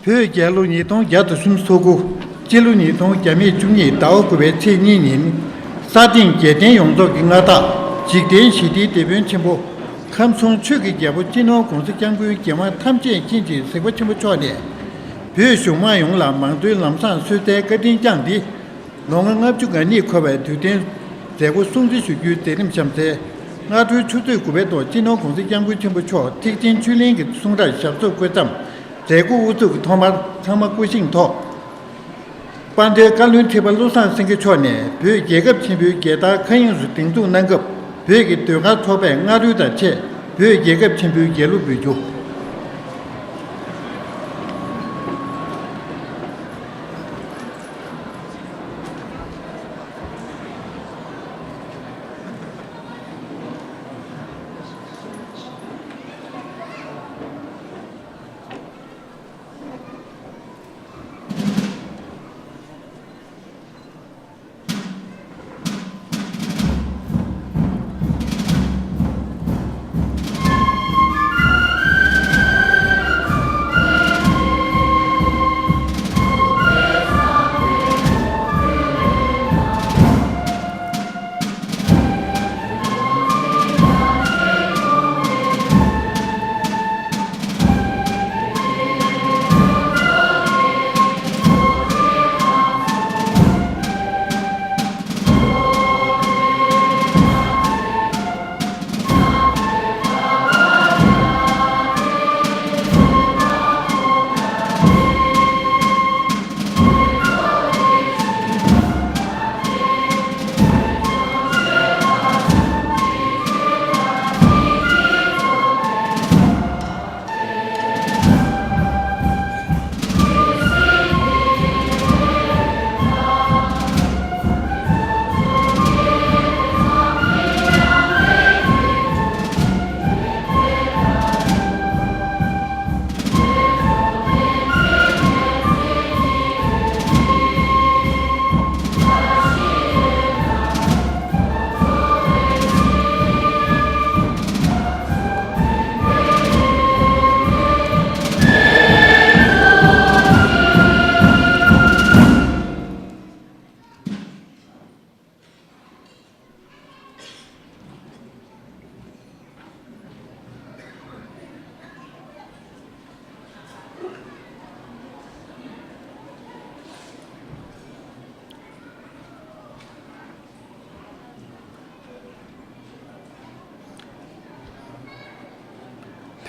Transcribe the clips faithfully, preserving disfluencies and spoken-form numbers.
བོད་རྒྱལ་ལོ་ཉིས་སྟོང་བརྒྱ་དང་སུམ་ཅུ་སོ་དགུ། སྤྱི་ལོ་ཉིས་སྟོང་བརྒྱ་མེད་བཅུ་གཉིས་ཟླ་བ་དགུ་པའི་ཚེས་གཉིས་ཉིན། ས་སྟེང་རྒྱལ་བསྟན་ཡོངས་རྫོགས་ཀྱི་མངའ་བདག་འཇིག་རྟེན་ཞི་བདེའི་དེད་དཔོན་ཆེན་པོ། ཁམས་གསུམ་ཆོས་ཀྱི་རྒྱལ་པོ་སྤྱི་ནོར་༸གོང་ས་༸སྐྱབས་མགོན་རྒྱལ་དབང་ཐམས་ཅད་མཁྱེན་ཅིང་གཟིགས་པ་ཆེན་པོ་མཆོག་ནས། བོད་གཞུང་དམངས་ཡོངས་ལ་མང་གཙོའི་ལམ་བཟང་སྲོལ་གསར་བཀའ་དྲིན་བསྐྱངས་ཏེ། ལོ་ངོ་ལྔ་བཅུ་ང་གཉིས་འཁོར་བའི་དུས་སྟོན་མཛད་སྒོ་སྲུང་བརྩི་ཞུ་རྒྱུའི་མཛད་རིམ་གཤམ་གསལ། སྔ་དྲོའི་ཆུ་ཚོད་དགུ་པའི་ཐོག་སྤྱི་ནོར་༸གོང་ས་༸སྐྱབས་མགོན་ཆེན་པོ་མཆོག་ཐེག་ཆེན་ཆོས་གླིང་གི་གསུང་རབ་ཞབས་སོར་བཀོད་མཚམས། མཛད་སྒོ་དབུ་འཛུགས་ཀྱི་ཐོག་མར་ཚང་མ་སྐུ་བཞེངས་ཐོག་དཔལ་ལྡན་བཀའ་བློན་ཁྲི་པ་བློ་བཟང་སེང་གེ་མཆོག་ནས་བོད་རྒྱལ་ཁབ་ཆེན་པོའི་རྒྱལ་དར་མཁའ་དབྱིངས་སུ་སྒྲེང་འཛུགས་གནང་སྐབས། བོད་ཀྱི་ཟློས་གར་ཚོགས་པས་སྔ་དྲོའི་དང་བཅས་བོད་རྒྱལ་ཁབ་ཆེན་པོའི་རྒྱལ་གླུ་འབུལ་རྒྱུ།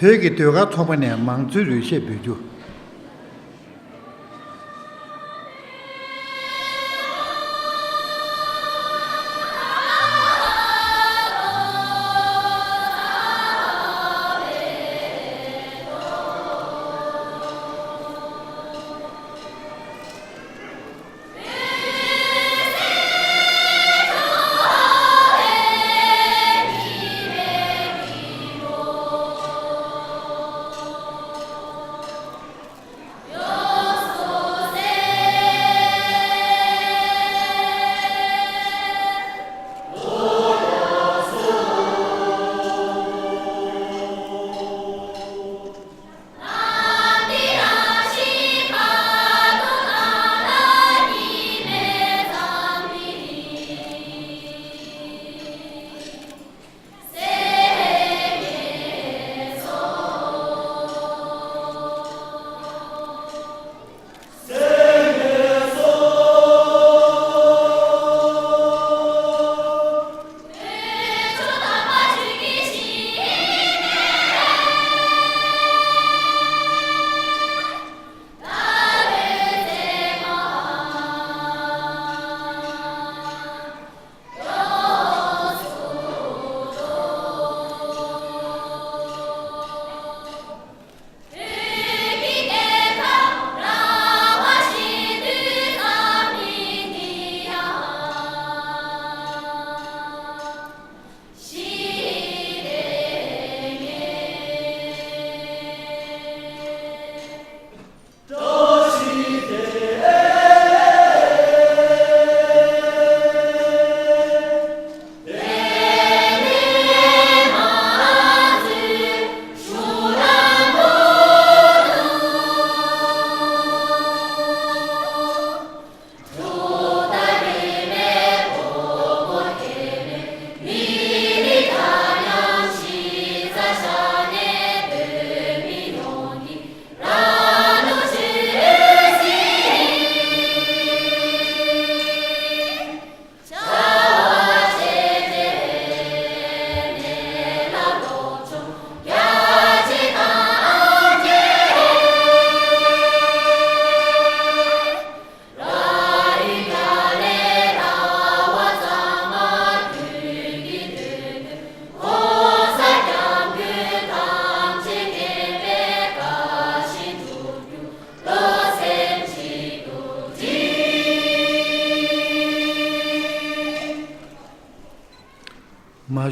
བོད་ཀྱི་ཟློས་གར་ཚོགས་པ་ནས་མང་གཙོའི་རོལ་གཞས་འབུལ་རྒྱུ།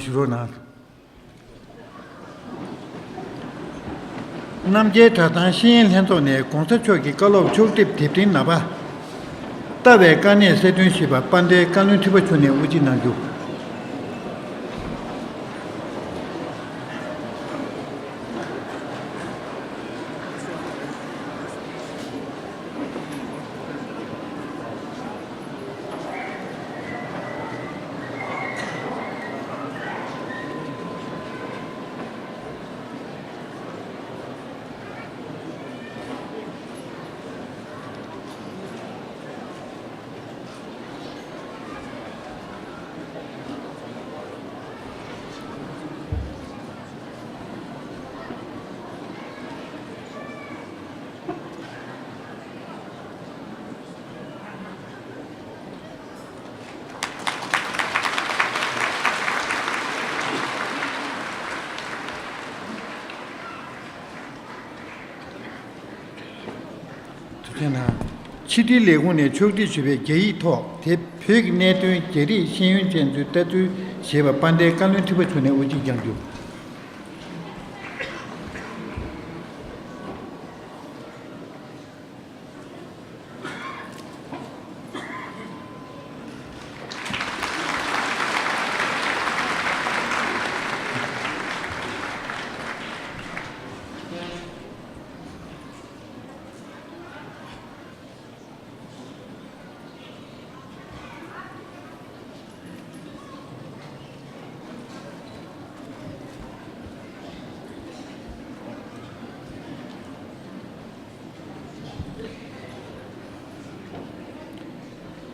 ཞུ་རོགས་གནང་། རྣམ་རྒྱལ་གྲྭ་ཚང་ཤེས་ཡོན་ལྷན་ཚོགས་ནས་གོང་ས་མཆོག་གི་བཀའ་སློབ་ཕྱོགས་སྒྲིག་དེབ་ཕྲེང་ལྔ་པ། ལྟ་བའི་དཀའ་གནད་གསལ་སྟོན་ཞེས་པ་དཔལ་ལྡན་བཀའ་བློན་ཁྲི་པ་མཆོག་ནས་དབུ་འབྱེད་གནང་རྒྱུ། ཐུགས་རྗེ་གནང་། ཕྱི་དྲིལ་ལས་ཁུངས་ནས་ཕྱོགས་སྒྲིག་ཞུས་པའི་རྒྱ་ཡིག་ཐོག་དེབ་བོད་ཀྱི་གནད་དོན་རྒྱ་རིགས་ཤེས་ཡོན་ཅན་ཚོའི་ལྟ་ཚུལ་ཞེས་པ་དཔལ་ལྡན་བཀའ་བློན་ཁྲི་པ་མཆོག་ནས་དབུ་འབྱེད་གནང་རྒྱུ།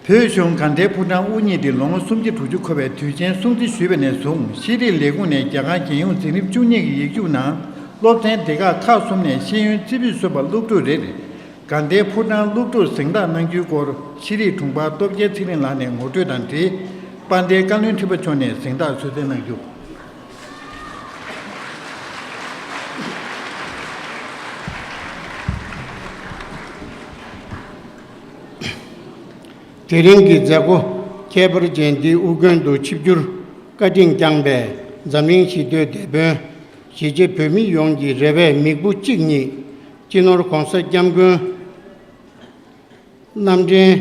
བོད་གཞུང་དགའ་ལྡན་ཕོ་བྲང་དབུ་བརྙེས་ཏེ་ལོ་ངོ་སུམ་བརྒྱ་དྲུག་ཅུ་འཁོར་བའི་དུས་ཆེན་སྲུང་བརྩི་ཞུས་པ་ནས་བཟུང་ཤེས་རིག་ལས་ཁུངས་ནས་རྒྱ་གར་རྒྱལ་ཡོངས་འཛིན་རིམ་བཅུ་གཉིས་ཀྱི་ཡིག་རྒྱུགས་ནང་སློབ་ཚན་སྡེ་ཁག་ཁག་གསུམ་ནས་ཤེས་ཡོན་རྩིས་འབུལ་སོན་པ་སློབ་ཕྲུག་རེར། དགའ་ལྡན་ཕོ་བྲང་སློབ་ཕྲུག་གཟེངས་རྟགས་གནང་རྒྱུའི་སྐོར་ཤེས་རིག་དྲུང་འཕར་སྟོབས་རྒྱལ་ཚེ་རིང་ལགས་ནས་ངོ་སྤྲོད་དང་འབྲེལ། དཔལ་ལྡན་བཀའ་བློན་ཁྲི་པ་མཆོག་ནས་གཟེངས་རྟགས་གསོལ་སྩལ་གནང་རྒྱུ། དེ་རིང་གི་མཛད་སྒོ་ཁྱད་པར་ཅན་འདིའི་དབུ་རྒྱན་དུ་ཆིབས་བསྒྱུར་བཀའ་དྲིན་བསྐྱངས་པའི་འཛམ་གླིང་ཞི་བདེའི་དེད་དཔོན། གཞིས་བྱེས་བོད་མི་ཡོངས་ཀྱི་རེ་བའི་མིག་དཔེ་གཅིག་ཉིད། སྤྱི་ནོར་༧གོང་ས་༧སྐྱབས་མགོན་རྣམ་འདྲེན་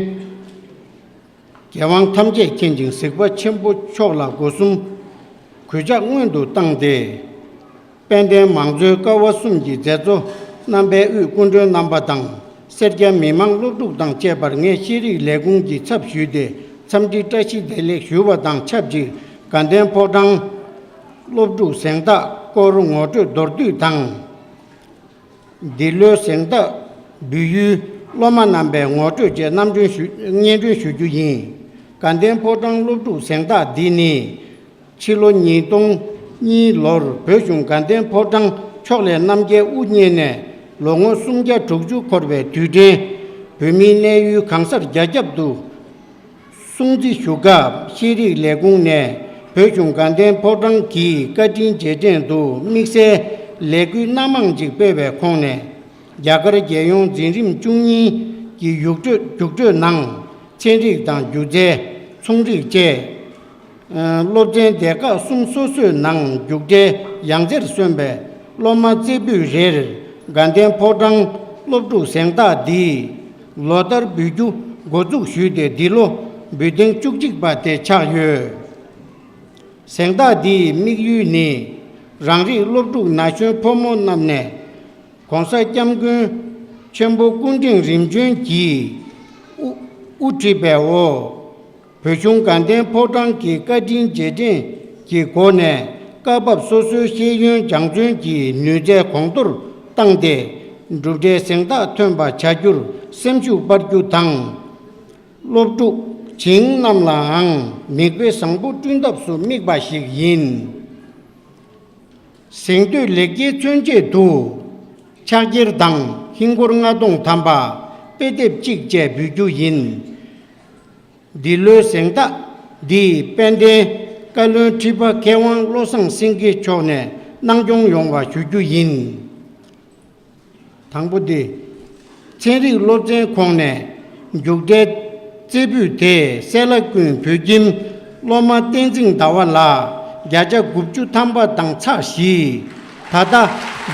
རྒྱལ་དབང་ཐམས་ཅད་མཁྱེན་ཅིང་གཟིགས་པ་ཆེན་པོ་མཆོག་ལ་སྒོ་གསུམ་གུས་ཕྱག་སྔོན་དུ་བཏང་སྟེ། དཔལ་ལྡན་མང་གཙོའི་ཀ་བ་གསུམ་གྱི་མཛད་གཙོ་རྣམ་པའི་དབུས་སྐུ་མགྲོན་རྣམ་པ་དང་། སེར་སྐྱ་མི་མང་སློབ་ཕྲུག་དང་བཅས་པར་ངས་ཤེས་རིག་ལས་ཁུངས་ཀྱི་ཚབ་ཞུས་ཏེ་འཚམས་འདྲི་བཀྲ་ཤིས་བདེ་ལེགས་ཞུ་བ་དང་ཆབས་ཅིག་དགའ་ལྡན་ཕོ་བྲང་སློབ་ཕྲུག་གཟེངས་རྟགས་སྐོར་ངོ་སྤྲོད་མདོར་བསྡུས་དང་། འདི་ལོའི་གཟེངས་རྟགས་འབུལ་ཡུལ་སློབ་མ་རྣམ་པའི་ངོ་སྤྲོད་བཅས་རྣམ་སྒྲོན་ཞུ་སྙན་སྒྲོན་ཞུ་རྒྱུ་ཡིན། དགའ་ལྡན་ཕོ་བྲང་སློབ་ཕྲུག་གཟེངས་རྟགས་འདི་ནི། ཕྱི་ལོ་ཉིས་སྟོང་གཉིས་ལོར་བོད་གཞུང་དགའ་ལྡན་ཕོ་བྲང་ཕྱོགས་ལས་རྣམ་རྒྱལ་དབུ་བརྙེས་ནས་ལོ་ངོ་སུམ་བརྒྱ་དྲུག་ཅུ་འཁོར་བའི་དུས་དྲན་བོད་མིའི་གནས་ཡུལ་གང་སར་རྒྱ་ཁྱབ་ཏུ་སྲུང་བརྩི་ཞུ་སྐབས། ཤེས་རིག་ལས་ཁུངས་ནས་བོད་གཞུང་དགའ་ལྡན་ཕོ་བྲང་གི་བཀའ་དྲིན་རྗེས་དྲན་དུ་དམིགས་བསལ་ལས་འགུལ་སྣ་མང་ཅིག་སྤེལ་བའི་ཁོངས་ནས། རྒྱ་གར་རྒྱལ་ཡོངས་འཛིན་རིམ་བཅུ་གཉིས་ཀྱི་རྒྱུགས་སྤྲོད་རྒྱུགས་སྤྲོད་ནང་ཚན་རིག་དང་སྒྱུ་རྩལ། ཚོང་རིག་བཅས་སློབ་ཚན་སྡེ་ཁག་གསུམ་སོ་སོའི་ནང་རྒྱུགས་འབྲས་ཡང་རྩེར་སོན་པའི་སློབ་མ་རྩེ་ཕུད་རེར་དགའ་ལྡན་ཕོ་བྲང་སློབ་ཕྲུག་གཟེངས་རྟགས་འདི་ལོ་ལྟར་འབུལ་རྒྱུ་འགོ་འཛུགས་ཞུས་ཏེ། འདི་ལོ་འབུལ་ཐེངས་བཅུ་གཅིག་པ་དེ་ཆགས་ཡོད། གཟེངས་རྟགས་འདིའི་དམིགས་ཡུལ་ནི། རང་རིགས་སློབ་ཕྲུག་ན་གཞོན་ཕོ་མོ་རྣམས་ནས་༧གོང་ས་༧སྐྱབས་མགོན་ཆེན་པོ་སྐུ་ཕྲེང་རིམ་བྱོན་གྱིས་དབུ་དབུ་ཁྲིད་པའི་འོག་བོད་གཞུང་དགའ་ལྡན་ཕོ་བྲང་གི་བཀའ་དྲིན་རྗེས་དྲན་གྱི་སྒོ་ནས། སྐབས་བབ་སོ་སོའི་ཤེས་ཡོན་སྦྱང་བརྩོན་གྱི་ནུས་རྩལ་གོང་མཐོར་བཏང་སྟེ། གྲུབ་འབྲས་གཟེངས་རྟགས་ཐོན་པ་བྱ་རྒྱུར་སེམས་ཤུགས་སྤར་རྒྱུ་དང་། སློབ་ཕྲུག་བྱིངས་རྣམས་ལའང་མིག་དཔེ་བཟང་པོ་བསྐྲུན་ཐབས་སུ་དམིགས་པ་ཞིག་ཡིན། གཟེངས་བསྟོད་ལེགས་སྐྱེས་མཚོན་ཆེད་དུ། ཕྱག་འཁྱེར་དང་ཧིན་སྒོར་ལྔ་སྟོང་ཐམ་པ། དཔེ་དེབ་གཅིག་བཅས་འབུལ་རྒྱུ་ཡིན། འདི་ལོའི་གཟེངས་རྟགས་འདི་དཔལ་ལྡན་བཀའ་བློན་ཁྲི་པ་མཁས་དབང་བློ་བཟང་སེང་གེ་མཆོག་ནས་གནང་སྐྱོང་ཡོང་བ་ཞུ་རྒྱུ་ཡིན། དང་པོ་འདི། ཚན་རིག་སློབ་ཚན་ཁོངས་ནས་རྒྱུགས་འབྲས་རྩེ་ཕུད་དེ་སེ་ལ་ཀུན་བོད་ཁྱིམ་སློབ་མ་བསྟན་འཛིན་ཟླ་བ་ལགས། བརྒྱ་ཆ་དགུ་བཅུ་ཐམ་པ་དང་ཚེག་བཞི། ད་ལྟ་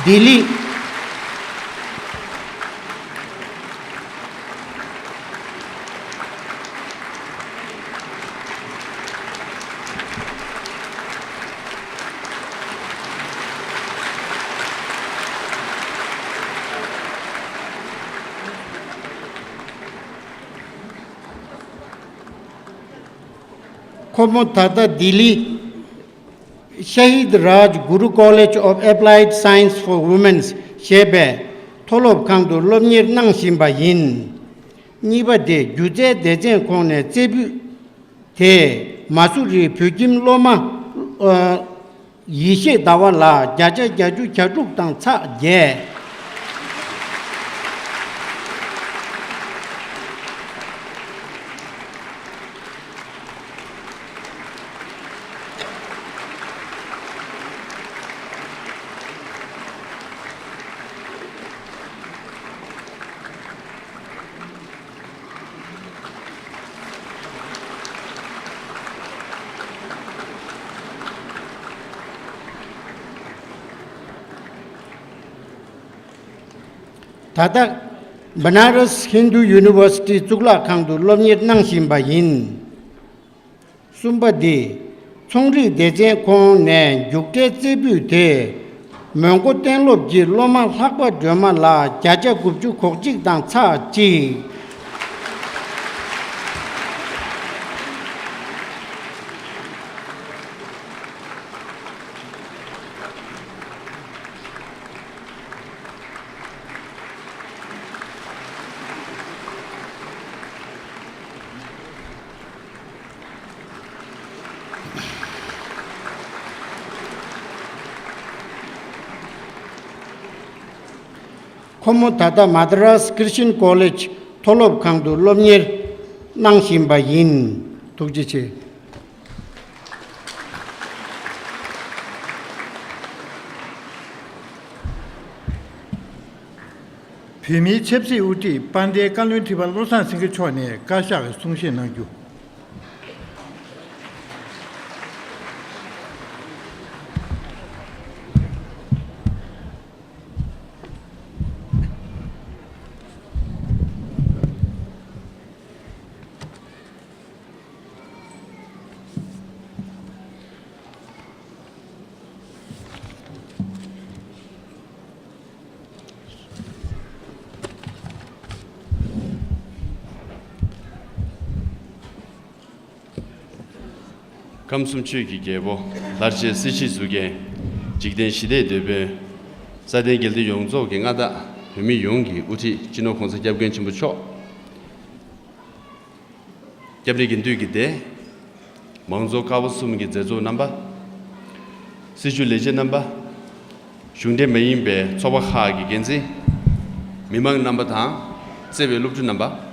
ལྡི་ལི། ཁོ་མོ་ད་ལྟ་ལྡི་ལི། Shahid Rajguru College of Applied Science for Women ཞེས་པའི་མཐོ་སློབ་ཁང་དུ་སློབ་གཉེར་གནང་བཞིན་པ་ཡིན། གཉིས་པ་དེ་སྒྱུ་རྩལ་སྡེ་ཚན་ཁོངས་ནས་རྩེ་ཕུད་དེ་མ་སུ་རིའི་བོད་ཁྱིམ་སློབ་མ་ཨ་ཡེ་ཤེས་ཟླ་བ་ལགས་བརྒྱ་ཆ་བརྒྱད་ཅུ་གྱ་དྲུག་དང་ཚེག་བརྒྱད། ད་ལྟ་Banaras Hindu University གཙུག་ལག་ཁང་དུ་སློབ་གཉེར་གནང་བཞིན་པ་ཡིན། གསུམ་པ་འདི། ཚོང་རིག་སྡེ་ཚན་ཁོངས་ནས་རྒྱུགས་སྤྲད་རྩེ་ཕུད་དེ། མོན་གྷོ་གཏན་སློབ་ཀྱི་སློབ་མ་ལྷག་པ་སྒྲོལ་མ་ལགས་བརྒྱ་ཆ་དགུ་བཅུ་གོ་གཅིག་དང་ཚེག་གཅིག། ཁོ་མོ་ད་ལྟ་Madras Christian College མཐོ་སློབ་ཁང་དུ་སློབ་གཉེར་གནང་བཞིན་པ་ཡིན། ཐུགས་རྗེ་ཆེ། བོད་མིའི་ཆབ་སྲིད་དབུ་ཁྲིད་དཔལ་ལྡན་བཀའ་བློན་ཁྲི་པ་བློ་བཟང་སེང་གེ་མཆོག་ནས་བཀའ་ཤག་གི་གསུང་བཤད་གནང་རྒྱུ། ཁམས་གསུམ་ཆོས་ཀྱི་རྒྱལ་པོ་ལྷར་བཅས་སྲིད་ཞིའི་གཙུག་རྒྱན། འཇིག་རྟེན་ཞི་བདེའི་དེད་དཔོན། སྲ་བརྟན་རྒྱལ་བསྟན་ཡོངས་རྫོགས་ཀྱི་མངའ་བདག་བོད་མི་ཡོངས་ཀྱི་དབུ་ཁྲིད་སྤྱི་ནོར་༸གོང་ས་༸སྐྱབས་མགོན་ཆེན་པོ་མཆོག་སྐྱབས་གནས་དགེ་འདུན་གྱི་སྡེ། མང་གཙོ་ཀ་བ་གསུམ་གྱི་མཛད་གཙོ་རྣམ་པ། སྲིད་བྱུས་ལས་བྱེད་རྣམ་པ། གཞུང་འབྲེལ་མ་ཡིན་པའི་ཚོགས་པ་ཁག་གི་འགན་འཛིན། མི་མང་རྣམ་པ་དང་། བརྩེ་བའི་སློབ་ཕྲུག་རྣམ་པ།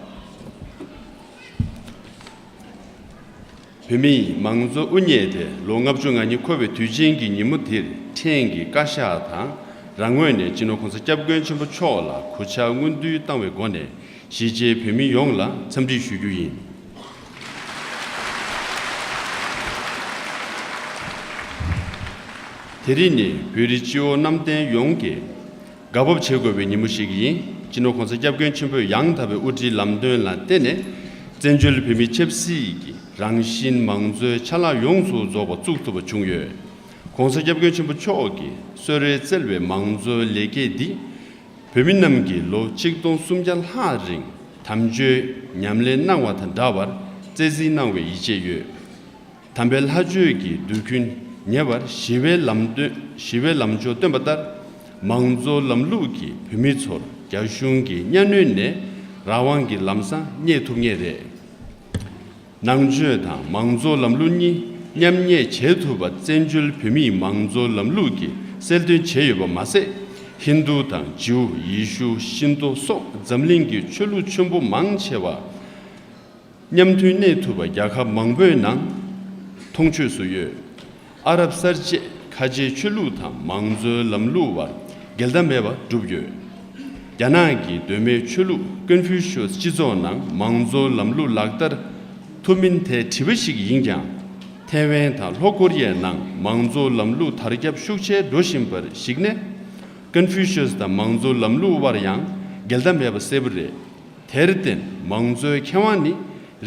བོད་མིས་མང་གཙོ་དབུ་བརྙེས་ཏེ་ལོ་ལྔ་བཅུ་ང་གཉིས་འཁོར་བའི་དུས་ཆེན་གྱི་ཉིན་མོ་འདིར་ཕྲན་གྱིས་བཀའ་ཤག་དང་རང་ངོས་ནས་སྤྱི་ནོར་༸གོང་ས་༸སྐྱབས་མགོན་ཆེན་པོ་མཆོག་ལ་གུས་ཕྱག་སྔོན་འདུན་བཏང་བའི་སྒོ་ནས། གཞིས་བྱེས་བོད་མི་ཡོངས་ལ་འཚམས་འདྲི་ཞུ་རྒྱུ་ཡིན། དེ་རིང་ནི་བོད་རིགས་སྤྱི་བོ་གནམ་བསྟན་ཡོངས་ཀྱིས་དགའ་སྤོབས་བྱེད་དགོས་པའི་ཉིན་མོ་ཞིག་ཡིན། སྤྱི་ནོར་༸གོང་ས་༸སྐྱབས་མགོན་ཆེན་པོས་ཡང་དག་པའི་དབུ་ཁྲིད་ལམ་སྟོན་ལ་བརྟེན་ནས། བཙན་བྱོལ་བོད་མིའི་ཆབ་སྲིད་ཀྱི་རང་བཞིན་མང་གཙོའི་ཆ་ལག་ཡོངས་སུ་རྫོགས་པ་བཙུགས་ཐུབ་པ་བྱུང་ཡོད། ༸གོང་ས་༸སྐྱབས་མགོན་ཆེན་པོ་མཆོག་གིས་གསོལ་རས་བསྩལ་བའི་མང་གཙོའི་ལས་འགན་འདི། བོད་མི་རྣམས་ཀྱིས་ལོ་ཆིག་སྟོང་སུམ་བརྒྱ་ལྷག་རིང་དམ་ཆོས་ཉམས་ལེན་གནང་བ་དང་འདྲ་བར་བརྩེ་གཟིགས་གནང་བའི་ཡིད་ཆེས་ཡོད། དམ་པའི་ལྷ་ཆོས་ཀྱི་མདོ་རྒྱུད་ཉེ་བར་ཞི་བའི་ལམ་སྟོན། ཞི་བའི་ལམ་ཆོས་སྟོན་པ་ལྟར། མང་གཙོ་ལམ་ལུགས་ཀྱིས་བོད་མི་ཚོར་རྒྱ་གཞུང་གི་གཉའ་གནོན་ནས་རང་དབང་གི་ལམ་བཟང་རྙེད་ཐུབ་ངེས་རེད། ནང་ཆོས་དང་མང་གཙོ་ལམ་ལུགས་གཉིས་མཉམ་གནས་བྱེད་ཐུབ་པ་བཙན་བྱོལ་བོད་མིའི་མང་གཙོ་ལམ་ལུགས་ཀྱིས་གསལ་སྟོན་བྱས་ཡོད་པ་མ་ཟད། ཧིན་རྡུ་དང་ཇིའུ། ཡེ་ཤུ། ཤིན་ཏོ་སོགས་འཛམ་གླིང་གི་ཆོས་ལུགས་ཆེན་པོ་མང་ཆེ་བ་མཉམ་མཐུན་གནས་ཐུབ་པ་རྒྱལ་ཁབ་མང་པོའི་ནང་མཐོང་ཆོས་སུ་ཡོད། ཨ་རབ་གསར་བརྗེས་ཁ་ཆེའི་ཆོས་ལུགས་དང་མང་གཙོའི་ལམ་ལུགས་བར་འགལ་ཟླ་མེད་པར་གྲུབ་ཡོད། རྒྱ་ནག་གི་གདོད་མའི་ཆོས་ལུགས་ཀོན་ཕུ་ཤུས་སྤྱི་ཚོགས་ནང་མང་གཙོའི་ལམ་ལུགས་ལག་བསྟར་ཐུབ་མིན་ཐད་དྲི་བ་ཞིག་ཡིན་ཀྱང་། ཐའེ་ཝན་དང་ལྷོ་ཀོ་རི་ཡའི་ནང་མང་གཙོ་ལམ་ལུགས་དར་ཁྱབ་ཤུགས་ཆེ་འགྲོ་བཞིན་པར་གཞིགས་ནས། ཀོན་ཕུ་ཤུས་དང་མང་གཙོ་ལམ་ལུགས་དབར་ཡང་འགལ་ཟླ་མེད་པ་གསལ་པོ་རེད། དེར་བརྟེན་མང་གཙོའི་ཁེ་དབང་ནི་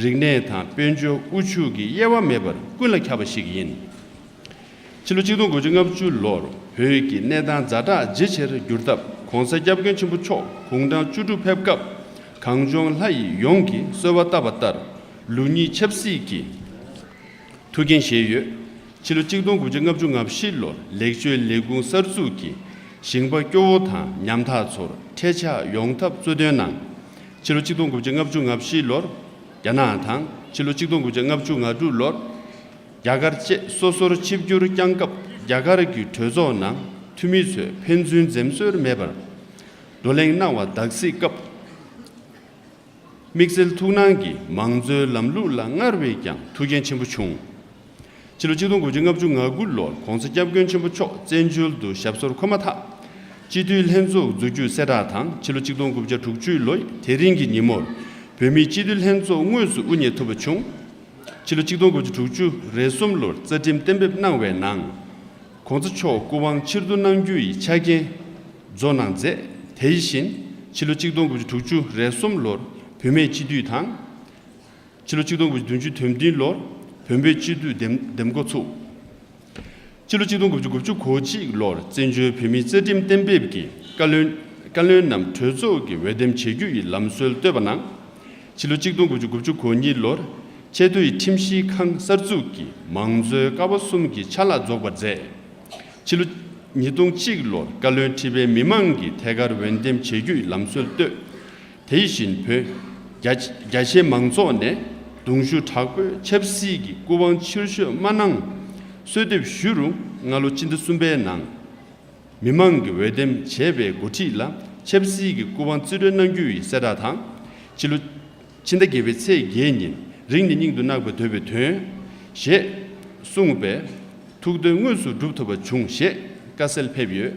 རིག་གནས་དང་དཔལ་འབྱོར་དབུལ་ཕྱུག་གི་དབྱེ་བ་མེད་པར་ཀུན་ལ་ཁྱབ་པ་ཞིག་ཡིན། ཕྱི་ལོ་ཆིག་སྟོང་དགུ་བརྒྱ་ལྔ་བཅུ་ལོར་བོད་ཀྱི་གནས་སྟངས་ཛ་དྲག་ཇེ་ཆེར་གྱུར་སྟབས། ༸གོང་ས་༸སྐྱབས་མགོན་ཆེན་པོ་མཆོག་དགུང་གྲངས་བཅུ་དྲུག་ཕེབས་སྐབས་གངས་ལྗོངས་ལྷ་ཡི་ཡོངས་ཀྱིས་གསོལ་བ་བཏབ་པ་ལྟར་ལུགས་གཉིས་ཆབ་སྲིད་ཀྱི་ཐུགས་འགན་བཞེས་ཡོད། ཕྱི་ལོ་ཆིག་སྟོང་དགུ་བརྒྱ་ལྔ་བཅུ་ང་བཞི་ལོར་ལེགས་བཅོས་ལས་ཁུངས་གསར་འཛུགས་ཀྱིས་ཞིང་པ་སྐྱོ་བོ་དང་ཉམ་ཐག་ཚོར་འཕྲལ་ཆགས་ཡོང་ཐབས་གཙོ་འདོན་གནང་། ཕྱི་ལོ་ཆིག་སྟོང་དགུ་བརྒྱ་ལྔ་བཅུ་ང་བཞི་ལོར་རྒྱ་ནག་དང་། ཕྱི་ལོ་ཆིག་སྟོང་དགུ་བརྒྱ་ལྔ་བཅུ་ང་དྲུག་ལོར་རྒྱ་གར་བཅས་སོ་སོར་ཆིབས་བསྒྱུར་བསྐྱངས་སྐབས། རྒྱ་གར་གྱི་གྲོས་ཚོགས་ནང་འཐུས་མི་ཚོས་ཕན་ཚུན་འཛེམ་ཟོན་མེད་པར་བགྲོ་གླེང་གནང་བ་དག་སྲིད་སྐབས། དམིགས་བསལ་ཐུགས་སྣང་གིས་མང་གཙོའི་ལམ་ལུགས་ལ་སྔར་བས་ཀྱང་ཐུགས་འགན་ཆེན་པོ་བྱུང་། ཕྱི་ལོ་ཆིག་སྟོང་དགུ་བརྒྱ་ལྔ་བཅུ་ང་དགུ་ལོར་༸གོང་ས་༸སྐྱབས་མགོན་ཆེན་པོ་མཆོག་བཙན་བྱོལ་དུ་ཞབས་སོར་འཁོད་མ་ཐག་སྤྱི་འཐུས་ལྷན་ཚོགས་འཛུགས་རྒྱུ་གསལ་བསྒྲགས་དང་། ཕྱི་ལོ་ཆིག་སྟོང་དགུ་བརྒྱ་དྲུག་ཅུ་ལོའི་དེ་རིང་གི་ཉིན་མོར་བོད་མིའི་སྤྱི་འཐུས་ལྷན་ཚོགས་དངོས་སུ་དབུ་བརྙེས་ཐུབ་པ་བྱུང་། ཕྱི་ལོ་ཆིག་སྟོང་དགུ་བརྒྱ་དྲུག་ཅུ་རེ་གསུམ་ལོར་རྩ་ཁྲིམས་གཏན་འབེབས་གནང་བའི་ནང་། ༸གོང་ས་མཆོག་སྐུ་དབང་ཕྱིར་བསྡུ་གནང་རྒྱུ་ཡི་ཆ་རྐྱེན་བཟོ་གནང་མཛད། དེ་བཞིན་ཕྱི་ལོ་ཆིག་སྟོང་དགུ་བརྒྱ་དྲུག་ཅུ་རེ་གསུམ་ལོར་བུད་མེད་སྤྱི་འཐུས་དང་། ཕྱི་ལོ་ཆིག་སྟོང་དགུ་བརྒྱ་བདུན་ཅུ་དོན་བདུན་ལོར་བོད་མིའི་སྤྱི་འཐུས་འདེམས་འདེམས་འགོ་ཚུགས། ཕྱི་ལོ་ཆིག་སྟོང་དགུ་བརྒྱ་དགུ་བཅུ་གོ་གཅིག་ལོར་བཙན་བྱོལ་བོད་མིའི་རྩ་ཁྲིམས་གཏན་འབེབས་ཀྱི་བཀའ་བློན་བཀའ་བློན་ནམ་གྲོས་ཚོགས་ཀྱི་འོས་འདེམས་བྱེད་རྒྱུ་ཡི་ལམ་སྲོལ་བཏོད་པ་གནང་། ཕྱི་ལོ་ཆིག་སྟོང་དགུ་བརྒྱ་དགུ་བཅུ་གོ་གཉིས་ལོར་ཆེས་མཐོའི་ཁྲིམས་ཞིབ་ཁང་གསར་འཛུགས་ཀྱིས་མང་གཙོའི་ཀ་བ་གསུམ་གྱི་ཆ་ལག་རྫོགས་པར་མཛད། ཕྱི་ལོ་ཉིས་སྟོང་གཅིག་ལོར་བཀའ་བློན་ཁྲི་པའི་མི་མང་གི་ཐད་ཀར་འོས་འདེམས་བྱེད་རྒྱུའི་ལམ་སྲོལ་བཏོད། དེ་བཞིན་བོད་རྒྱ་རྒྱ་ཆེའི་མང་ཚོགས་ནས་གདུང་ཤུགས་དྲག་པོས་ཆབ་སྲིད་ཀྱི་སྐུ་དབང་ཕྱིར་བཤོལ་མ་གནང་གསོལ་འདེབས་ཞུ་རུང་། སྔ་ལོ་སྤྱི་ཟླ་གསུམ་པའི་ནང་མི་མང་གིས་འོས་འདེམས་བྱས་པའི་འགོ་ཁྲིད་ལ་ཆབ་སྲིད་ཀྱི་སྐུ་དབང་རྩིས་སྤྲོད་གནང་རྒྱུ་ཡི་གསལ་བསྒྲགས་དང་། ཕྱི་ལོ་ཕྱི་ཟླ་བརྒྱད་པའི་ཚེས་བརྒྱད་ཉིན་རིང་ནས་སྙིང་དུ་བརྣག་པ་འདོད་པའི་དོན་ཞེས་གསུངས་པའི་ཐུགས་འདུན་དངོས་སུ་འགྲུབ་ཐུབ་པ་བྱུང་ཞེས་བཀའ་གསལ་ཕེབས་ཡོད།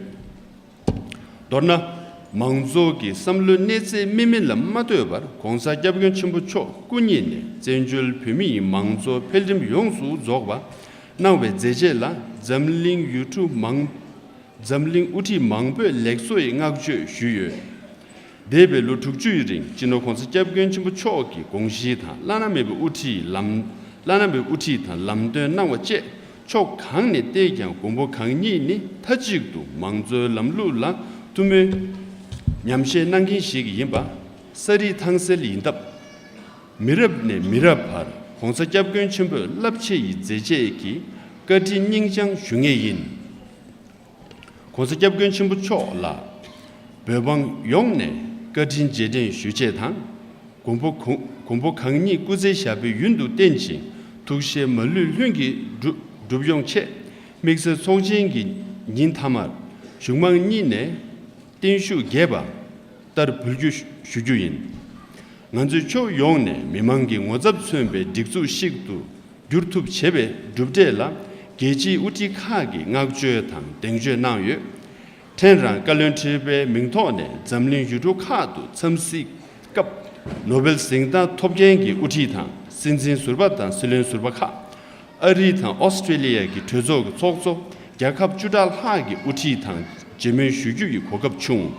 མདོར་ན། མང་གཙོ་གི་བསམ་བློའི་གནས་ཚད་དམིགས་མེད་ལ་མ་ལྟོས་པར་༸གོང་ས་༸སྐྱབས་མགོན་ཆེན་པོ་མཆོག་སྐུ་ཉིད་ནས་བཙན་བྱོལ་བོད་མི་ཡི་མང་གཙོ་འཕེལ་རིམ་ཡོངས་སུ་རྫོགས་པ་གནང་བའི་མཛད་རྗེས་ལ་འཛམ་གླིང་ཡུལ་གྲུ་མང་འཛམ་གླིང་དབུ་ཁྲིད་མང་པོས་ལེགས་གསོ་ཡི་བསྔགས་བརྗོད་ཞུས་ཡོད། འདས་པའི་ལོ་དྲུག་ཅུའི་རིང་སྤྱི་ནོར་༸གོང་ས་༸སྐྱབས་མགོན་ཆེན་པོ་མཆོག་གི་དགོངས་གཞི་དང་བླ་ན་མེད་པའི་དབུ་ཁྲིད་ལམ་བླ་ན་མེད་པའི་དབུ་ཁྲིད་དང་ལམ་སྟོན་གནང་བ་བཅས་ཕྱོགས་གང་ནས་བལྟས་ཀྱང་མགོན་པོ་གང་ཉིད་ནི་མཐའ་གཅིག་ཏུ་མང་གཙོའི་ལམ་ལུགས་ལ་ཐུགས་སྨོན་ཉམས་བཞེས་གནང་མཁན་ཞིག་ཡིན་པ་ས་རིས་ཐང་གསལ་ཡིན་སྟབས། མི་རབས་ནས་མི་རབས་བར་༸གོང་ས་༸སྐྱབས་མགོན་ཆེན་པོས་རླབས་ཆེ་ཡི་མཛད་རྗེས་ཀྱི་བཀའ་དྲིན་སྙིང་བཅངས་ཞུ་ངེས་ཡིན། ༸གོང་ས་༸སྐྱབས་མགོན་ཆེན་པོ་མཆོག་ལ་བོད་འབངས་ཡོངས་ནས་བཀའ་དྲིན་རྗེས་དྲན་ཞུ་ཆེད་དང་། མགོན་པོ་གོ་མགོན་པོ་གང་ཉིད་སྐུ་ཚེ་ཞབས་པད་ཡུན་དུ་བརྟན་ཅིང་ཐུགས་བཞེད་མ་ལུས་ལྷུན་གྱིས་འགྲུབ་འགྲུབ་ཡོང་ཆེད། དམིགས་བསལ་ཚོགས་ཆེན་གྱི་ཉིན་མཐའ་མར་གཞུང་མང་གཉིས་ནས་བརྟན་བཞུགས་རྒྱས་པ་ལྟར་འབུལ་རྒྱུ་ཞུ་རྒྱུ་ཡིན། ང་ཚོས་ཕྱོགས་ཡོངས་ནས་མི་མང་གི་ངོ་ཚབ་མཚོན་པའི་སྒྲིག་འཛུགས་ཤིག་ཏུ་འགྱུར་ཐུབ་བྱེད་པའི་གྲུབ་འབྲས་ལ་རྒྱལ་སྤྱིའི་དབུ་ཁྲིད་ཁག་གིས་བསྔགས་བརྗོད་དང་གདེང་བརྗོད་གནང་ཡོད། ཕྲན་རང་བཀའ་བློན་ཁྲི་པའི་མིང་ཐོག་ནས་འཛམ་གླིང་ཡུལ་གྲུ་ཁག་ཏུ་འཚམས་གཟིགས་སྐབས་ནོ་བེལ་གཟེངས་རྟགས་ཐོབ་མཁན་གྱི་དབུ་ཁྲིད་དང་སྲིད་འཛིན་ཟུར་པ་དང་སྲིད་བློན་ཟུར་པ་ཁག་ཨ་རི་དང་ཨོ་སི་ཀྲེ་ལི་ཡ་གི་གྲོས་ཚོགས་ཀྱི་ཚོགས་གཙོ་རྒྱལ་ཁབ་བཅུ་ཕྲག་ལྷག་གི་དབུ་ཁྲིད་དང་མཇལ་མོལ་ཞུ་རྒྱུ་ཡི་གོ་སྐབས་བྱུང་།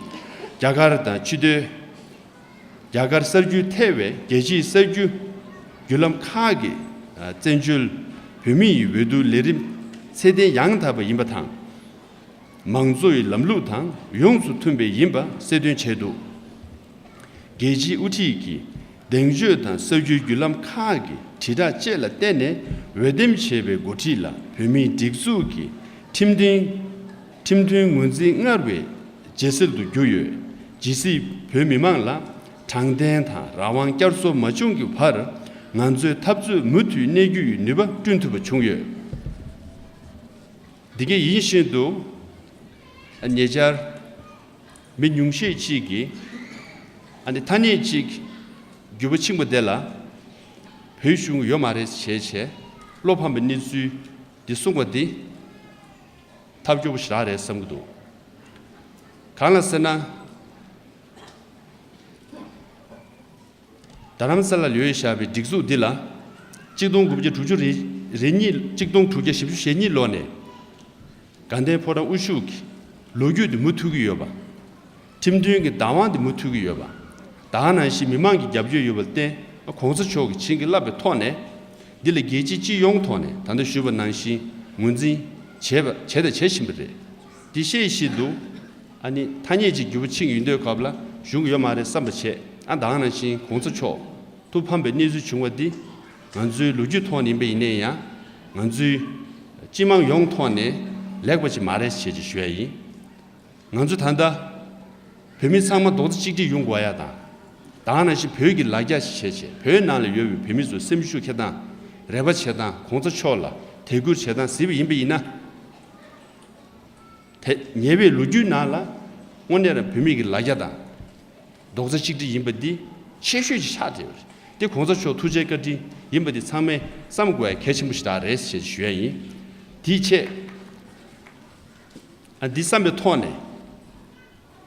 རྒྱ་གར་དང་ཕྱི་སྡོད། རྒྱ་གར་གསར་འགྱུར་ཐེ་བའི་རྒྱལ་སྤྱིའི་གསར་འགྱུར་བརྒྱུད་ལམ་ཁག་གིས་བཙན་བྱོལ་བོད་མི་ཡི་འོས་བསྡུ་ལས་རིམ་ཚད་ལྡན་ཡང་དག་པ་ཡིན་པ་དང་། མང་གཙོ་ཡི་ལམ་ལུགས་དང་ཡོངས་སུ་མཐུན་པ་ཡིན་པ་གསལ་སྟོན་བྱས་འདུག་རྒྱལ་སྤྱིའི་དབུ་ཁྲིད་ཀྱི་གདེང་ཚོད་དང་གསར་འགྱུར་བརྒྱུད་ལམ་ཁག་གི་དྲིལ་བསྒྲགས་བཅས་ལ་བརྟེན་ནས་འོས་འདེམས་བྱས་པའི་འགོ་ཁྲིད་ལ་བོད་མིའི་སྒྲིག་འཛུགས་ཀྱི་ཁྲིམས་མཐུན་ཁྲིམས་མཐུན་ངོས་འཛིན་སྔར་བས་ཇེ་གསལ་དུ་གྱུར་ཡོད། ཇི་སྲིད་བོད་མི་མང་ལ་དྲང་བདེན་དང་རང་དབང་བསྐྱར་གསོ་མ་བྱུང་གི་བར་ང་ཚོའི་འཐབ་རྩོད་མུ་མཐུད་གནས་རྒྱུ་ཡི་ནུས་པ་བསྐྲུན་ཐུབ་པ་བྱུང་ཡོད། འདི་ག་ཡིན་བཞིན་དུ་ཉེ་ཆར། མི་ཉུང་ཤས་ཅིག་གིས་ཨ་ནི་ཐ་སྙད་ཅིག་རྒྱུད་པ་ཕྱིན་པ་དེ་ལ་བོད་གཞུང་ཡོད་མ་རེད་ཞེས་བྱས་བློ་ཕམ་པའི་གནས་ཚུལ་འདི་གསུངས་པ་འདི་ཐབས་སྐྱོ་པོ་ཞེ་དྲག་རེད་བསམ་གྱི་འདུག་གང་ལ་ཟེར་ན། རྡ་རམ་ས་ལ་ལ་ཡོད་བཞག་པའི་སྒྲིག་འཛུགས་འདི་ལ་གཅིག་སྟོང་དགུ་བརྒྱ་དྲུག་ཅུ་རེ་ རེ་གཉིས་གཅིག་སྟོང་དྲུག་བརྒྱ་བཞི་བཅུ་ཞེ་གཉིས་ལོ་ནས་དགའ་ལྡན་ཕོ་བྲང་དབུ་བཞུགས་ཀྱི་ལོ་རྒྱུས་དེ་མུ་མཐུད་ཀྱི་ཡོད་པ། ཁྲིམས་མཐུན་གྱི་བདག་དབང་དེ་མུ་མཐུད་ཀྱི་ཡོད་པ། ད་ག་ནང་བཞིན་མི་མང་གི་རྒྱབ་སྐྱོར་ཡོད་པར་བརྟེན། གོང་ས་མཆོག་གིས་བྱིན་གྱིས་བརླབས་པའི་ཐོག་ནས། འདི་ལ་རྒྱལ་སྤྱིའི་སྤྱི་ཡོངས་ཐོག་ནས་ད་ལྟ་ཞུས་པ་ནང་བཞིན་ངོས་འཛིན་བྱས་པ་བྱས་དང་བྱེད་བཞིན་པ་རེད། འདི་ཤེས་བཞིན་དུ། ཨ་ནི་ཐ་སྙད་ཅིག་འགྱུར་བ་ཕྱིན་ཡོང་དུས་སྐབས་ལ་གཞུང་གི་ཡོད་མ་རེད་བསམ་པ་བྱས། ཨ་ད་ག་ནང་བཞིན་གོང་ས་མཆོག་ཐུགས་ཕམ་པའི་གནས་ཚུལ་བྱུང་བ་འདི། ང་ཚོའི་ལོ་རྒྱུས་ཐོག་ནས་ཡིན་པ་ཡིན་ན་ཡང་། ང་ཚོའི་སྤྱི་དམངས་ཡོངས་ཐོག་ནས་ལེགས་པ་ཅིག་མ་རེད་ཅེས་ཅིག་ཞུ་ཡ་ཡིན། ང་ཚོ་ད་ལྟ་བོད་མི་ཚང་མ་རྡོག་རྩ་གཅིག་སྒྲིལ་ཡོང་དགོས་ཡ་དང་། ད་ག་ནང་བཞིན་བོད་ཀྱི་ལ་རྒྱ་ཞིག་བྱས་བྱས། བོད་ནང་ལ་ཡོད་པའི་བོད་མི་ཚོ་སེམས་ཤུགས་འཁྱེར་སྟངས། རེ་བ་བྱེད་སྟངས། གོང་ས་མཆོག་ལ་དད་བཀུར་བྱེད་སྟངས་གཟིགས་པ་ཡིན་པ་ཡིན་ན། དེ་ཉེ་བའི་ལོ་རྒྱུས་ནང་ལ་དངོས་གནས་རང་བོད་མི་གི་ལ་རྒྱ་དང་རྡོག་རྩ་གཅིག་སྒྲིལ་ཡིན་པ་འདི་ཆེ་ཤོས་ཅིག་ཆགས་བསྡད་ཡོད་རེད། འདི་གོང་ས་མཆོག་ཐུགས་རྗེ་བཀའ་དྲིན་ཡིན་པ་འདི་ཚང་མས་བསམ་དགོས་ཡ་གལ་ཆེན་པོ་ཞིག་ད་རེད་ཅེས་ཞུ་ཡ་ཡིན། དེའི་ཆེད། ཨ་འདི་བསམ་པའི་ཐོག་ནས།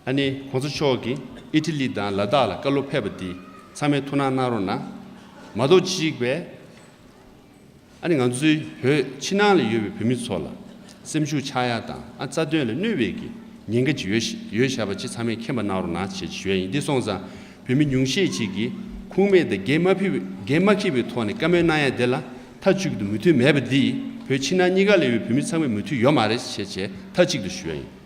ཨ་ནི་གོང་ས་མཆོག་གིས་ཨི་ཊ་ལི་དང་ལ་དྭགས་ལ་བཀའ་སློབ་ཕེབས་པ་འདི་ཚང་མས་ཐུགས་སྣང་གནང་རོགས་གནང་། མ་གཏོགས་གཅིག་པས། ཨ་ནི་ང་ཚོའི་བོད་ཕྱི་ནང་ལ་ཡོད་པའི་བོད་མི་ཚོ་ལ་སེམས་ཤུགས་ཆག་ཡ་དང་། ཨ་རྩ་དོན་ལ་གནོད་པའི་གི་ཉེན་ཁ་ཅིག་ཡོད་ཡོད་བཞག་པ་ཅིག་ཚང་མས་མཁྱེན་པ་གནང་རོགས་གནང་ཞེས་ཞུ་ཡ་ཡིན། འདི་སོང་ཙང་བོད་མི་ཉུང་ཤས་ཅིག་གིས་ཁུངས་མེད་དང་འགན་མ་ཕིབ་འགན་མ་འཁྱེར་བའི་ཐོག་ནས་བཀའ་མོལ་གནང་ཡ་དེ་ལ་མཐའ་གཅིག་ཏུ་མོས་མཐུན་མེད་པ་འདིས་བོད་ཕྱི་ནང་གཉིས་ཀ་ལ་ཡོད་པའི་བོད་མི་ཚང་མས་མོས་མཐུན་ཡོད་མ་རེད་ཅེས་བྱས་མཐའ་གཅིག་ཏུ་ཞུ་ཡ་ཡིན།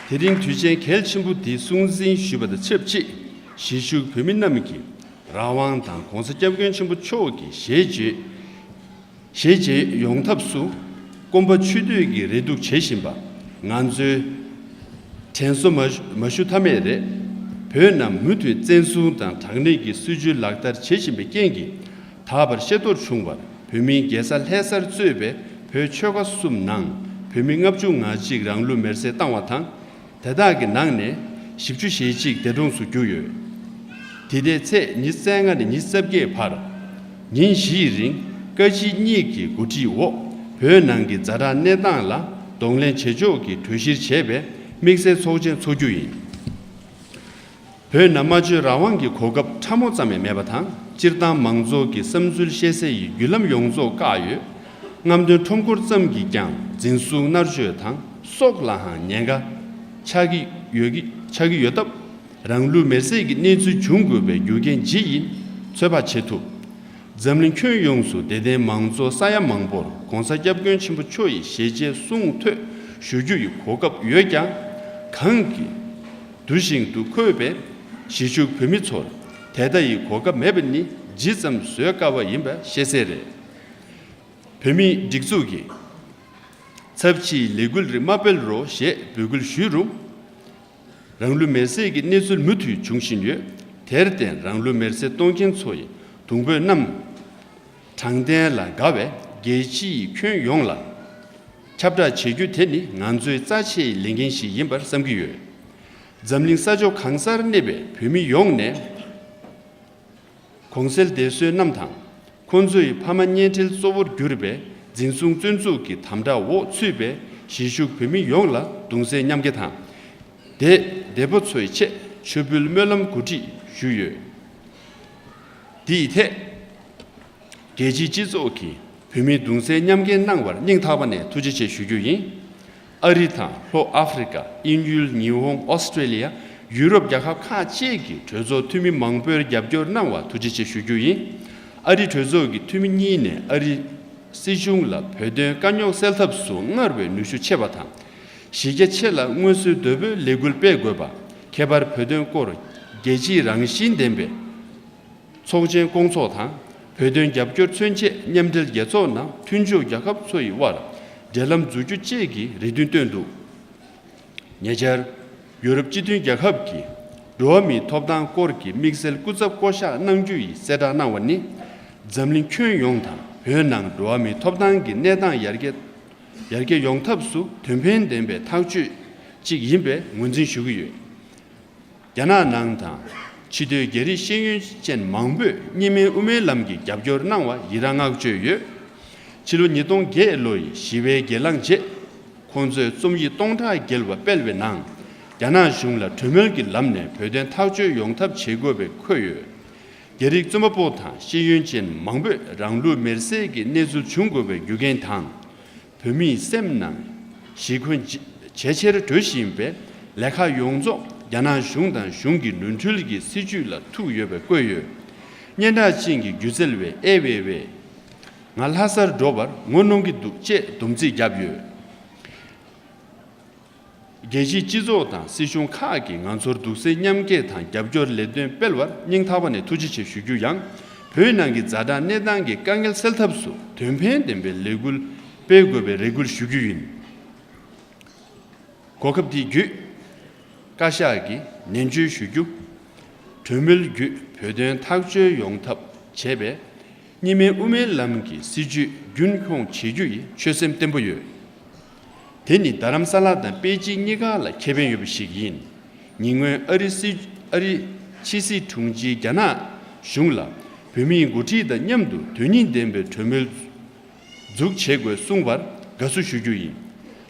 དེ་རིང་དུས་ཆེན་གལ་ཆེན་པོ་འདི་སྲུང་འཛིན་ཞུས་པ་དང་ཆབས་ཅིག་གཞིས་བཞུགས་བོད་མི་རྣམས་ཀྱི་རང་དབང་དང་གོང་ས་སྐྱབས་མགོན་ཆེན་པོ་མཆོག་གི་ཞལ་མཇལ་ཞལ་མཇལ་ཡོང་ཐབས་སུ་སྐོམ་པ་ཆུ་འདོད་ཀྱི་རེ་སྡུག་བྱེད་བཞིན་པ་ང་ཚོའི་དྲན་གསོ་མ་མ་ཞུ་ཐབས་མེད་རེད། བོད་རྣམས་མུ་མཐུད་བཙན་བཟུང་དང་དྲག་གནོན་གྱི་སྲིད་བྱུས་ལག་བསྟར་བྱེད་བཞིན་པའི་རྐྱེན་གྱིས། ད་བར་ཤེས་རྟོགས་བྱུང་བར་བོད་མིའི་རྒྱལ་ས་ལྷ་སར་གཙོས་པའི་བོད་ཆོལ་ཁ་གསུམ་ནང་བོད་མི་ལྔ་བཅུ་ང་གཅིག་རང་ལུས་མེར་སྲེག་བཏང་བ་དང་། དེ་དག་གི་ནང་ནས་བཞི་བཅུ་ཞེ་གཅིག་འདས་གྲོངས་སུ་གྱུར་ཡོད། དེ་ཟླའི་ཚེས་ཉི་ཤུ་རྩ་ལྔ་ནས་ཉི་ཤུ་རྩ་བརྒྱད་བར་ཉིན་བཞིའི་རིང་བཀའ་སྤྱི་གཉིས་ཀྱི་གོ་སྒྲིག་འོག་བོད་ནང་གི་ཛ་དྲག་གནས་སྟངས་ལ་གདོང་ལེན་བྱེད་ཕྱོགས་ཀྱི་གྲོས་བཞིར་བྱས་པའི་དམིགས་བསལ་ཚོགས་ཆེན་འཚོགས་རྒྱུ་ཡིན། བོད་ནང་སྨྲ་བརྗོད་རང་དབང་གི་གོ་སྐབས་ཕྲ་མོ་ཙམ་ཡང་མེད་པ་དང་། སྤྱིར་བཏང་མང་ཚོགས་ཀྱི་བསམ་ཚུལ་བཤད་སའི་བརྒྱུད་ལམ་ཡོངས་རྫོགས་བཀག་ཡོད། རྔམ་སྟོན་ཁྲོམ་སྐོར་ཙམ་གྱིས་ཀྱང་འཛིན་བཟུང་མནར་གཅོད་དང་སྲོག་ལའང་ཉེན་ཁ་ཆགས་ཀྱི་ཡོད་ཀྱི་ཆགས་ཀྱི་ཡོད་སྟབས། རང་ལུས་མེར་སྲེག་གི་གནས་ཚུལ་འབྱུང་དགོས་པའི་རྒྱུ་རྐྱེན་ཇི་ཡིན་ཚོད་དཔག་བྱེད་ཐུབ། འཛམ་གླིང་ཁྱོན་ཡོངས་སུ་དད་ལྡན་མང་ཚོགས་ས་ཡ་མང་པོར་གོང་ས་སྐྱབས་མགོན་ཆེན་པོ་མཆོག་ཡི་ཞལ་མཇལ་གསུང་ཐོས་ཞུ་རྒྱུ་ཡི་གོ་སྐབས་ཡོད་ཀྱང་། གང་གི་འདུ་ཞིང་དུ་འཁོད་པའི་གཞིས་བཞུགས་བོད་མི་ཚོར་དེ་ལྟ་ཡི་གོ་སྐབས་མེད་པ་ནི་ཇི་ཙམ་བཟོད་དཀའ་བ་ཡིན་པ་ཤེས་གསལ་རེད། བོད་མིའི་སྒྲིག་འཛུགས་ཀྱི་ཚབ་སྤྱིའི་ལས་འགུལ་རིགས་མ་སྤེལ་རོགས་ཞེས་འབོད་སྐུལ་ཞུས་རུང་། རང་ལུས་མེར་སྲེག་གི་གནས་ཚུལ་མུ་མཐུད་འབྱུང་བཞིན་ཡོད། དེར་བརྟེན་རང་ལུས་མེར་སྲེག་གཏོང་མཁན་ཚོ་ཡི་གདུང་འབོད་རྣམས་དྲང་བདེན་ལ་དགའ་བའི་རྒྱལ་སྤྱིའི་ཁྱོན་ཡོངས་ལ་ཁྱབ་བསྒྲགས་བྱེད་རྒྱུ་དེ་ནི་ང་ཚོའི་རྩ་ཆེའི་ལས་འགན་ཞིག་ཡིན་པར་བསམ་གྱི་ཡོད། འཛམ་གླིང་ས་ཕྱོགས་གང་སར་གནས་པའི་བོད་མི་ཡོངས་ནས། གོང་གསལ་འདས་གསོལ་རྣམས་དང་། ཁོང་ཚོའི་ཕ་མ་གཉེན་འབྲེལ་གཙོ་བོར་གྱུར་པའི་འཛིན་བཟུང་བཙོན་འཇུག་གི་དམ་དྲག་འོག་ཚུད་པའི་གཞིས་བཞུགས་བོད་མི་ཡོངས་ལ་གདུང་སེམས་མཉམ་སྐྱེད་དང་། དེ་བདེ་པོ་ཚོའི་ཆེད་མཆོད་འབུལ་སྨོན་ལམ་གོ་སྒྲིག་ཞུས་ཡོད། འདི་ཡི་ཐད། རྒྱལ་སྤྱིའི་སྤྱི་ཚོགས་ཀྱིས་བོད་མིའི་གདུང་སེམས་མཉམ་སྐྱེད་གནང་བར་སྙིང་ཐག་པ་ནས་ཐུགས་རྗེ་ཆེ་ཞུ་རྒྱུ་ཡིན། ཨ་རི་དང་ལྷོ་ཨ་ཧྥེ་རི་ཀ། དབྱིན་ཡུལ། ཉི་ཧོང་། ཨོ་སི་ཀྲེ་ལི་ཡ། ཡུ་རོབ་རྒྱལ་ཁབ་ཁག་བཅས་ཀྱི་གྲོས་ཚོགས་འཐུས་མི་མང་པོས་རྒྱབ་སྐྱོར་གནང་བར་ཐུགས་རྗེ་ཆེ་ཞུ་རྒྱུ་ཡིན། ཨ་རི་གྲོས་ཚོགས་ཀྱི་འཐུས་མི་གཉིས་ནས་ཨ་རི་སྲིད་གཞུང་ལ་བོད་དོན་དཀའ་རྙོག་སེལ་ཐབས་སུ་སྔར་བས་ནུས་ཤུགས་ཆེ་བ་དང་། གཞི་རྒྱ་ཆེ་ལ་མངོན་གསལ་དོད་པོས་ལས་འགུལ་སྤེལ་དགོས་པ། ཁྱད་པར་བོད་དོན་སྐོར་རྒྱལ་སྤྱིའི་རང་བཞིན་ལྡན་པའི་ཚོགས་ཆེན་སྐོང་ཚོགས་དང་། བོད་དོན་རྒྱབ་སྐྱོར་མཚོན་ཆེད་མཉམ་འབྲེལ་རྒྱལ་ཚོགས་ནང་མཐུན་ཕྱོགས་རྒྱལ་ཁབ་ཚོ་ཡི་དབར་འབྲེལ་ལམ་འཛུགས་རྒྱུ་བཅས་ཀྱི་རེ་འདུན་བཏོན་འདུག། ཉེ་ཆར། ཡུ་རོབ་སྤྱི་མཐུན་རྒྱལ་ཁབ་ཀྱི་འགྲོ་བ་མིའི་ཐོབ་ཐང་སྐོར་གྱི་དམིགས་བསལ་སྐུ་ཚབ་བསྐོ་གཞག་གནང་རྒྱུ་ཡི་གསལ་བསྒྲགས་གནང་བ་ནི། འཛམ་གླིང་ཁྱོན་ཡོངས་དང་བོད་ནང་འགྲོ་བ་མིའི་ཐོབ་ཐང་གི་གནས་སྟངས་ཡར་རྒྱས་ཡར་རྒྱས་ཡོང་ཐབས་སུ་དོན་ཕན་ལྡན་པའི་ཐག་གཅོད་ཅིག་ཡིན་པའི་ངོས་འཛིན་ཞུ་གི་ཡོད། རྒྱ་ནག་ནང་དང་། ཕྱི་སྡོད་རྒྱ་རིགས་ཤེས་ཡོན་ཅན་མང་པོས་གཉིས་སྨན་དབུ་མའི་ལམ་གྱི་རྒྱབ་སྐྱོར་གནང་བ་ཡི་རངས་བསྔགས་བརྗོད་ཡོད། ཕྱི་ལོ་ཉིས་སྟོང་བརྒྱད་ལོ་ཡི་ཞི་བའི་གྱེན་ལངས་རྗེས། ཁོང་ཚོས་རྩོམ་ཡིག་སྟོང་ཕྲག་བརྒལ་བ་སྤེལ་བའི་ནང་། རྒྱ་ནག་གཞུང་ལ་གྲོས་མོལ་གྱི་ལམ་ནས་བོད་དོན་ཐག་གཅོད་ཡོང་ཐབས་བྱེད་དགོས་པའི་འཁོད་ཡོད། རྒྱ་རིགས་བཙོན་པ་པོ་དང་ཤེས་ཡོན་ཅན་མང་པོས་རང་ལུས་མེར་སྲེག་གི་གནས་ཚུལ་བྱུང་དགོས་པའི་རྒྱུ་རྐྱེན་དང་། བོད་མིའི་སེམས་ནང་ཞི་འཁོན་ཇེ་ཆེར་འགྲོ་བཞིན་པའི་ལས་ཁག་ཡོངས་རྫོགས་རྒྱ་ནག་གཞུང་དང་གཞུང་གི་ནོར་འཁྲུལ་གྱི་སྲིད་བྱུས་ལ་ཐུག་ཡོད་པའི་བཀོད་ཡོད། སྙན་གྲགས་ཅན་གྱི་སྒྱུ་རྩལ་བའི་ཨེ་ཝེ་ཝེ། ང་ལྷ་སར་འགྲོ་བར་ངོ་གནོང་གི་འདུག་ཅེས་སྡོམ་ཚིག་བརྒྱབ་ཡོད། རྒྱལ་སྤྱིའི་སྤྱི་ཚོགས་དང་སྲིད་གཞུང་ཁག་གིས་ང་ཚོར་གདུང་སེམས་མཉམ་སྐྱེད་དང་རྒྱབ་སྐྱོར་ལས་དོན་སྤེལ་བར་སྙིང་ཐག་པ་ནས་ཐུགས་རྗེ་ཆེ་ཞུ་རྒྱུ་ཡང་། བོད་ནང་གི་ཛ་དྲག་གནས་སྟངས་ཀྱི་དཀའ་ངལ་སེལ་ཐབས་སུ་དོན་ཕན་ལྡན་པའི་ལས་འགུལ་སྤེལ་དགོས་པའི་རེ་སྐུལ་ཞུ་རྒྱུ་ཡིན། གོ་སྐབས་འདི་བརྒྱུད། བཀའ་ཤག་གིས་ནན་བརྗོད་ཞུ་རྒྱུ། གྲོས་མོལ་བརྒྱུད་བོད་དོན་ཐག་གཅོད་ཡོང་ཐབས་བྱས་པས། གཉིས་སྨན་དབུ་མའི་ལམ་གྱི་སྲིད་བྱུས་རྒྱུན་འཁྱོངས་བྱེད་རྒྱུ་ཡི་ཆོད་སེམས་བརྟན་པོ་ཡོད། དེ་ནི་རྡ་རམ་ས་ལ་དང་པེ་ཅིང་གཉིས་ཀ་ལ་ཁེ་ཕན་ཡོད་པ་ཞིག་ཡིན། ཉེ་སྔོན་ཨ་རི་སྲིད་ཨ་རི་ཕྱི་སྲིད་དྲུང་ཆེས་རྒྱ་ནག་གཞུང་ལ་བོད་མིའི་འགོ་ཁྲིད་དང་མཉམ་དུ་དོན་སྙིང་ལྡན་པའི་གྲོས་མོལ་འཛུགས་བྱེད་དགོས་གསུངས་པར་དགའ་བསུ་ཞུ་རྒྱུ་ཡིན།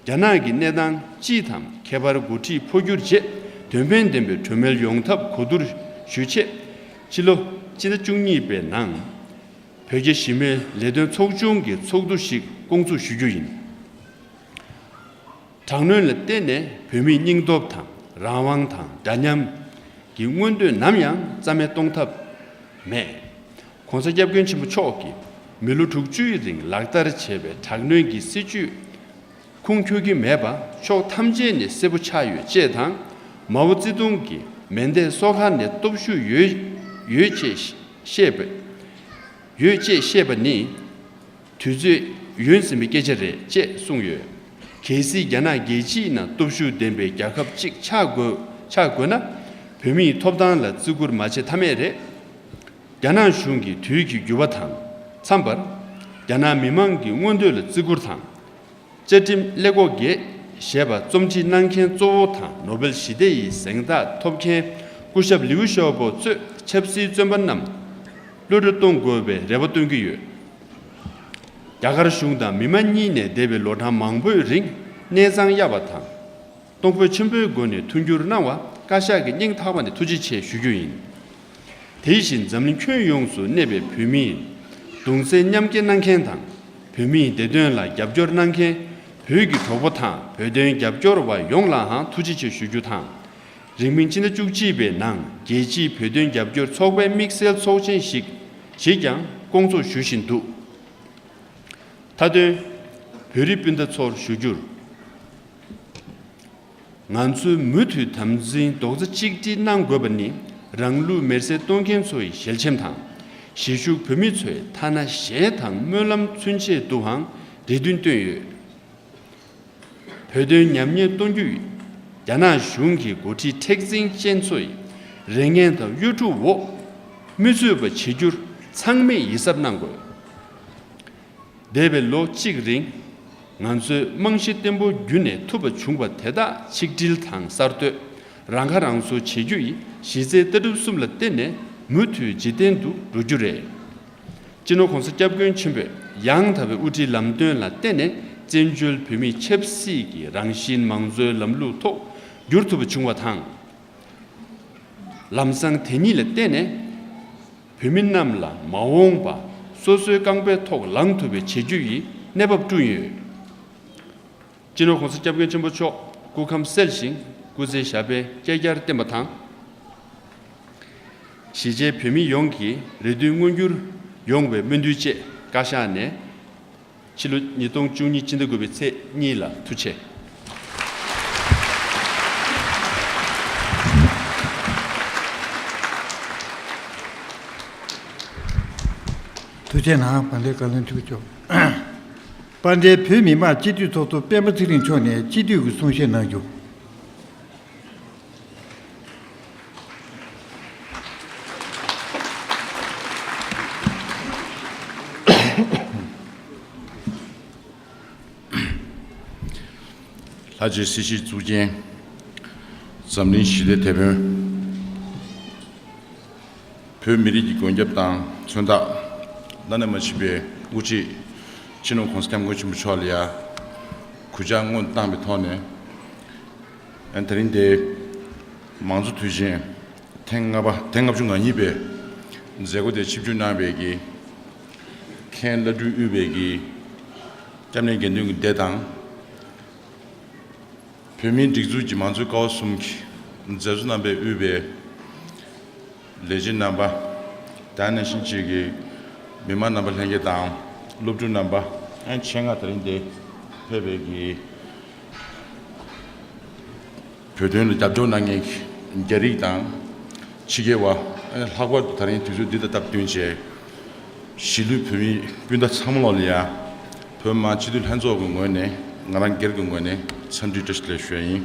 རྒྱ་ནག་གི་གནས་སྟངས་སྤྱི་དང་ཁྱད་པར་འགོ་ཁྲིད་འཕོ་འགྱུར་རྗེས་དོན་ཕན་ལྡན་པའི་གྲོས་མོལ་ཡོང་ཐབས་གོ་བསྡུར་ཞུ་ཆེད། ཕྱི་ལོ་སྤྱི་ཟླ་བཅུ་གཉིས་པའི་ནང་། བོད་རྒྱ་ཞི་མོལ་ལས་དོན་ཚོགས་ཆུང་གི་ཚོགས་འདུ་ཞིག་བསྐོང་ཚོགས་ཞུ་རྒྱུ་ཡིན། དྲག་གནོན་ལ་བརྟེན་ནས་བོད་མིའི་སྙིང་སྟོབས་དང་རང་དབང་དང་འདྲ་མཉམ་གྱི་མངོན་འདོད་ནམ་ཡང་རྩ་མེད་གཏོང་ཐབས་མེད། ༸གོང་ས་༸སྐྱབས་མགོན་ཆེན་པོ་མཆོག་གིས་མི་ལོ་དྲུག་ཅུའི་རིང་ལག་བསྟར་བྱས་པའི་དྲག་གནོན་གྱི་སྲིད་བྱུས་ཁུངས་འཁྱོལ་གྱི་མེད་པ་ཕྱོགས་ཐམས་ཅད་ནས་གསལ་པོ་ཆགས་ཡོད་ཅེས་དང་། མའོ་ཙེ་ཏུང་གིས་མེ་མདའི་སོ་ཁ་ནས་སྟོབས་ཤུགས་ཡོད་ཡོད་ཅེས་བཤད་པ་ཡོད་ཅེས་བཤད་པ་ནི། དུས་ཚོད་ཡོལ་ཟིན་པའི་སྐད་ཆ་རེད་ཅེས་གསུངས་ཡོད། གལ་སྲིད་རྒྱ་ནག་རྒྱལ་སྤྱིའི་ནང་སྟོབས་ཤུགས་ལྡན་པའི་རྒྱལ་ཁབ་ཅིག་ཆགས་དགོས་ཆགས་དགོས་ན། བོད་མིའི་ཐོབ་ཐང་ལ་བརྩི་བཀུར་མ་བྱེད་ཐབས་མེད་རེད། རྒྱ་ནག་གཞུང་གིས་དུས་ཀྱི་འགྱུར་བ་དང་འཚམས་པར། རྒྱ་ནག་མི་མང་གི་མངོན་འདོད་ལ་བརྩི་བཀུར་དང་། བཅའ་ཁྲིམས་ཀླད་ཀོར་བརྒྱད་ཞེས་པ་རྩོམ་སྒྲིག་གནང་མཁན་གཙོ་བོ་དང་ནོ་སྦེལ་ཞི་བདེ་ཡི་གཟེངས་རྟགས་ཐོབ་མཁན་སྐུ་ཞབས་ལིའུ་ཞའོ་པོ་གཙོས་ཆབ་སྲིད་བཙོན་པ་རྣམས་གློད་གྲོལ་གཏོང་དགོས་པའི་རེ་བ་བཏོན་གྱི་ཡོད། རྒྱ་གར་གཞུང་དང་མི་མང་གཉིས་ནས་འདས་པའི་ལོ་གྲངས་མང་པོའི་རིང་གནས་ཚང་གཡར་བ་དང་། གཏོང་ཕོད་ཆེན་པོའི་སྒོ་ནས་མཐུན་འགྱུར་གནང་བ་བཀའ་ཤག་གིས་སྙིང་ཐག་པ་ནས་ཐུགས་རྗེ་ཆེ་ཞུ་རྒྱུ་ཡིན། དེ་བཞིན་འཛམ་གླིང་ཁྱོན་ཡོངས་སུ་གནས་པའི་བོད་མིས་གདུང་སེམས་མཉམ་སྐྱེད་གནང་མཁན་དང་། བོད་མིའི་བདེ་དོན་ལ་རྒྱབ་སྐྱོར་གནང་མཁན་བོད་ཀྱི་གྲོགས་པོ་དང་བོད་དོན་རྒྱབ་སྐྱོར་བ་ཡོངས་ལའང་ཐུགས་རྗེ་ཆེ་ཞུ་རྒྱུ་དང་། རིང་མིན་ཕྱི་ཟླ་བཅུ་གཅིག་པའི་ནང་རྒྱལ་སྤྱིའི་བོད་དོན་རྒྱབ་སྐྱོར་ཚོགས་པའི་དམིགས་བསལ་ཚོགས་ཆེན་ཞིག་ཞིག་ཀྱང་བསྐོང་ཚོགས་ཞུ་བཞིན་འདུག་མཐའ་དོན། བོད་རིགས་སྤུན་ཟླ་ཚོར་ཞུ་རྒྱུར། ང་ཚོས་མུ་མཐུད་དམ་འཛིན་རྡོག་རྩ་གཅིག་སྒྲིལ་གནང་དགོས་པ་ནི་རང་ལུས་མེར་སྲེག་གཏོང་མཁན་ཚོ་ཡི་ཞལ་ཆེམས་དང་། གཞིས་བཞུགས་བོད་མི་ཚོའི་ཐ་ན་གཞས་དང་སྨོན་ལམ་ཚུན་ཆད་དུའང་རེ་འདུན་བཏོན་ཡོད། བོད་དོན་ཉམས་ཉེས་གཏོང་རྒྱུ་ཡི་རྒྱ་ནག་གཞུང་གི་འགོ་ཁྲིད་མཁྲེགས་འཛིན་ཅན་ཚོ་ཡི་རེ་ངན་དང་གཡོ་འཁྲུག་འོག་མི་ཚུད་པ་བྱེད་རྒྱུར་ཚང་མས་ཡིད་གཟབ་གནང་དགོས། འདས་པའི་ལོ་གཅིག་རིང་ང་ཚོས་རྨང་གཞི་བརྟན་པོ་བརྒྱུད་ནས་ཐུབ་པ་བྱུང་བ་དེ་དག་ཆིག་སྒྲིལ་དང་གསར་གཏོད། རང་ཁ་རང་གསོ་བྱེད་རྒྱུ་ཡི་གཞི་རྩའི་ལྟ་གྲུབ་གསུམ་ལ་བརྟེན་ནས་མུ་མཐུད་རྗེས་བརྟན་དུ་འགྲོ་རྒྱུ་རེད། སྤྱི་ནོར་༸གོང་ས་༸སྐྱབས་མགོན་ཆེན་པོས་ཡང་དག་པའི་དབུ་ཁྲིད་ལམ་སྟོན་ལ་བརྟེན་ནས་བཙན་བྱོལ་བོད་མིའི་ཆབ་སྲིད་ཀྱི་རང་བཞིན་མང་གཙོའི་ལམ་ལུགས་ཐོག་འགྱུར་ཐུབ་པ་བྱུང་བ་དང་། ལམ་བཟང་དེ་ཉིད་ལ་བརྟེན་ནས་བོད་མི་རྣམས་ལ་མ་འོངས་པ་སོ་སོའི་རྐང་པའི་ཐོག་ལངས་ཐུབ་པའི་བྱེད་རྒྱུ་ཡི་གནས་བབ་བསྐྲུན་ཡོད། སྤྱི་ནོར་༸གོང་ས་༸སྐྱབས་མགོན་ཆེན་པོ་མཆོག་སྐུ་ཁམས་བསྲེལ་ཞིང་སྐུ་ཚེ་ཞབས་པད་བསྐལ་བརྒྱར་བརྟན་པ་དང་། གཞིས་བྱེས་བོད་མི་ཡོངས་ཀྱི་རེ་འདུན་མངོན་འགྱུར་ཡོང་བའི་སྨོན་འདུན་བཅས་བཀའ་ཤག་ནས་ཕྱི་ལོ་ཉིས་སྟོང་བཅུ་གཉིས་སྤྱི་ཟླ་དགུ་པའི་ཚེས་གཉིས་ལ་ཐུགས་རྗེ་ཆེ། ཐུགས་རྗེ་གནང་། དཔལ་ལྡན་བཀའ་བློན་ཁྲི་པ་མཆོག་དཔལ་ལྡན་བོད་མི་མང་སྤྱི་འཐུས་ཚོགས་གཙོ་སྤེན་པ་ཚེ་རིང་མཆོག་ནས་སྤྱི་འཐུས་ཀྱི་གསུང་བཤད་གནང་རྒྱུ། ལྷ་རྗེ་སྲིད་ཞིའི་གཙུག་རྒྱན། འཛམ་གླིང་ཞི་བདེའི་དེད་དཔོན། བོད་མི་རིགས་ཀྱི་མགོན་སྐྱབས་དང་མཚོན་རྟགས། བླ་ན་མ་མཆིས་པའི་དབུ་ཁྲིད་སྤྱི་ནོར་༸གོང་ས་༸སྐྱབས་མགོན་ཆེན་པོ་མཆོག་ལ་ཡང་གུས་ཕྱག་སྔོན་དུ་བཏང་བའི་ཐོག་ནས། ཨ་ནི་དེ་རིང་འདིར་ མང་གཙོ་དུས་ཆེན་ཐེངས་ལྔ་པ། ཐེངས་ལྔ་བཅུ་ང་གཉིས་པའི་མཛད་སྒོ་དེ་ཆིབས་བསྒྱུར་གནང་བའི་གི་མཁན་བླ་སྤྲུལ་དབུས་པའི་གི་སྐྱབས་གནས་དགེ་འདུན་གྱི་སྡེ་དང་། བོད་མིའི་སྒྲིག་འཛུགས་ཀྱི་མང་གཙོའི་ཀ་བ་གསུམ་གྱི་མཛད་གཙོ་རྣམ་པས་དབུས་པའི་ལས་བྱེད་རྣམ་པ། ད་ནང་བཞིན་གཅིག་གི་མི་མང་རྣམ་པ་ལྷན་རྒྱས་དང་། སློབ་ཕྲུག་རྣམ་པ། ཨ་ཆེད་མངགས་ད་རིང་འདིར་ཕེབས་པའི་གི་བོད་དོན་ལ་རྒྱབ་སྐྱོར་གནང་མཁན་གྱི་རྒྱ་རིགས་དང་ཕྱི་རྒྱལ་བ། ཨ་ལྷག་པར་དུ་ད་རིང་དུས་ཚོད་འདི་དང་སྟབས་བསྟུན་བྱས། གཞིས་ལུས་བོད་མི་སྤུན་ཟླ་ཚང་མ་ལོག་ལ་ཡ། བོད་མི་མང་སྤྱི་འཐུས་ལྷན་ཚོགས་ཀྱི་ངོས་ནས། ང་རང་སྒེར་གྱི་ངོས་ནས་འཚམས་འདྲི་བཀྲ་ཤིས་བདེ་ལེགས་ཞུ་ཡ་ཡིན།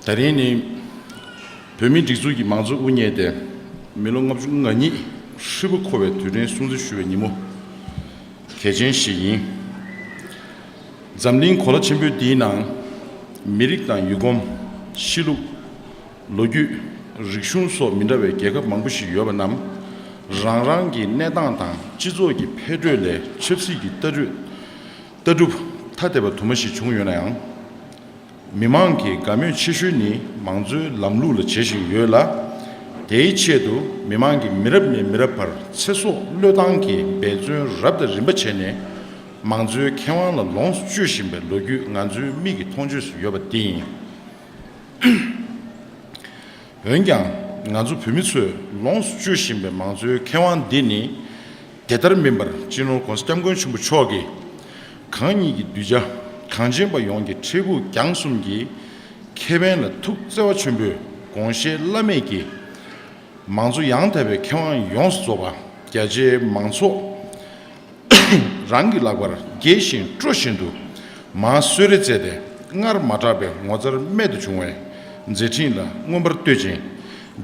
ད་རིང་ནི་བོད་མིའི་སྒྲིག་འཛུགས་ཀྱི་མང་གཙོ་དབུ་བརྙེས་ཏེ་མི་ལོ་ལྔ་བཅུ་ང་གཉིས་ཧྲིལ་པོ་འཁོར་བའི་དུས་དྲན་སྲུང་བརྩི་ཞུ་བའི་ཉིན་མོ་གལ་ཆེན་ཞིག་ཡིན། འཛམ་གླིང་གོ་ལ་ཆེན་པོ་འདིའི་ནང་མི་རིགས་དང་ཡུལ་གོམས། གཤིས་ལུགས། ལོ་རྒྱུས། རིག་གཞུང་སོགས་མི་འདྲ་བའི་རྒྱལ་ཁབ་མང་པོ་ཞིག་ཡོད་པ་རྣམས། རང་རང་གི་གནས་སྟངས་དང་སྤྱི་ཚོགས་ཀྱི་འཕེལ་འགྲོས་ལས་ཆབ་སྲིད་ཀྱི་ལྟ་གྲུབ། ལྟ་གྲུབ་ཐ་དད་པ་དུ་མ་ཞིག་བྱུང་ཡོད་ན་ཡང་། མི་མང་གི་དགའ་མོས་ཆེ་ཤོས་ནི་མང་གཙོའི་ལམ་ལུགས་ལ་བྱེད་བཞིན་ཡོད་ལ། དེའི་ཆེད་དུ་མི་མང་གིས་མི་རབས་ནས་མི་རབས་བར་ཚེ་སྲོག་བློས་བཏང་གིས་འབད་བརྩོན་རབ་དང་རིམ་པ་བྱས་ནས་མང་གཙོའི་ཁེ་དབང་ལ་ལོངས་སུ་སྤྱོད་བཞིན་པའི་ལོ་རྒྱུས་ང་ཚོའི་མིག་གི་མཐོང་ཆོས་སུ་ཡོད་པ་འདི་ཡིན། འོན་ཀྱང་། ང་ཚོ་བོད་མི་ཚོས་ལོངས་སུ་སྤྱོད་བཞིན་པའི་མང་གཙོའི་ཁེ་དབང་འདི་ནི། དེ་ལྟར་མིན་པར་སྤྱི་ནོར་༸གོང་ས་༸སྐྱབས་མགོན་ཆེན་པོ་མཆོག་གིས། གང་ཉིད་ཀྱི་གདུལ་བྱ་གངས་ཅན་པ་ཡོངས་ཀྱི་འཕྲལ་ཕུགས་རྒྱང་གསུམ་གྱི་ཁེ་ཕན་ལ་ཐུགས་བརྩེ་བ་ཆེན་པོས་དགོངས་བཞེས་བླ་མེད་ཀྱིས། མང་གཙོ་ཡང་དག་པའི་ཁེ་དབང་ཡོངས་སུ་རྫོགས་པ་རྒྱ་ཆེའི་མང་ཚོགས་རང་གི་ལག་པར་རྒྱས་ཤིང་སྤྲོ་བཞིན་དུ་མར་གསོལ་རས་མཛད་དེ། སྔར་མ་གྲགས་པའི་ངོ་མཚར་རྨད་དུ་བྱུང་བའི་མཛད་འཕྲིན་ལ་མངོན་པར་བསྟོད་ཅིང་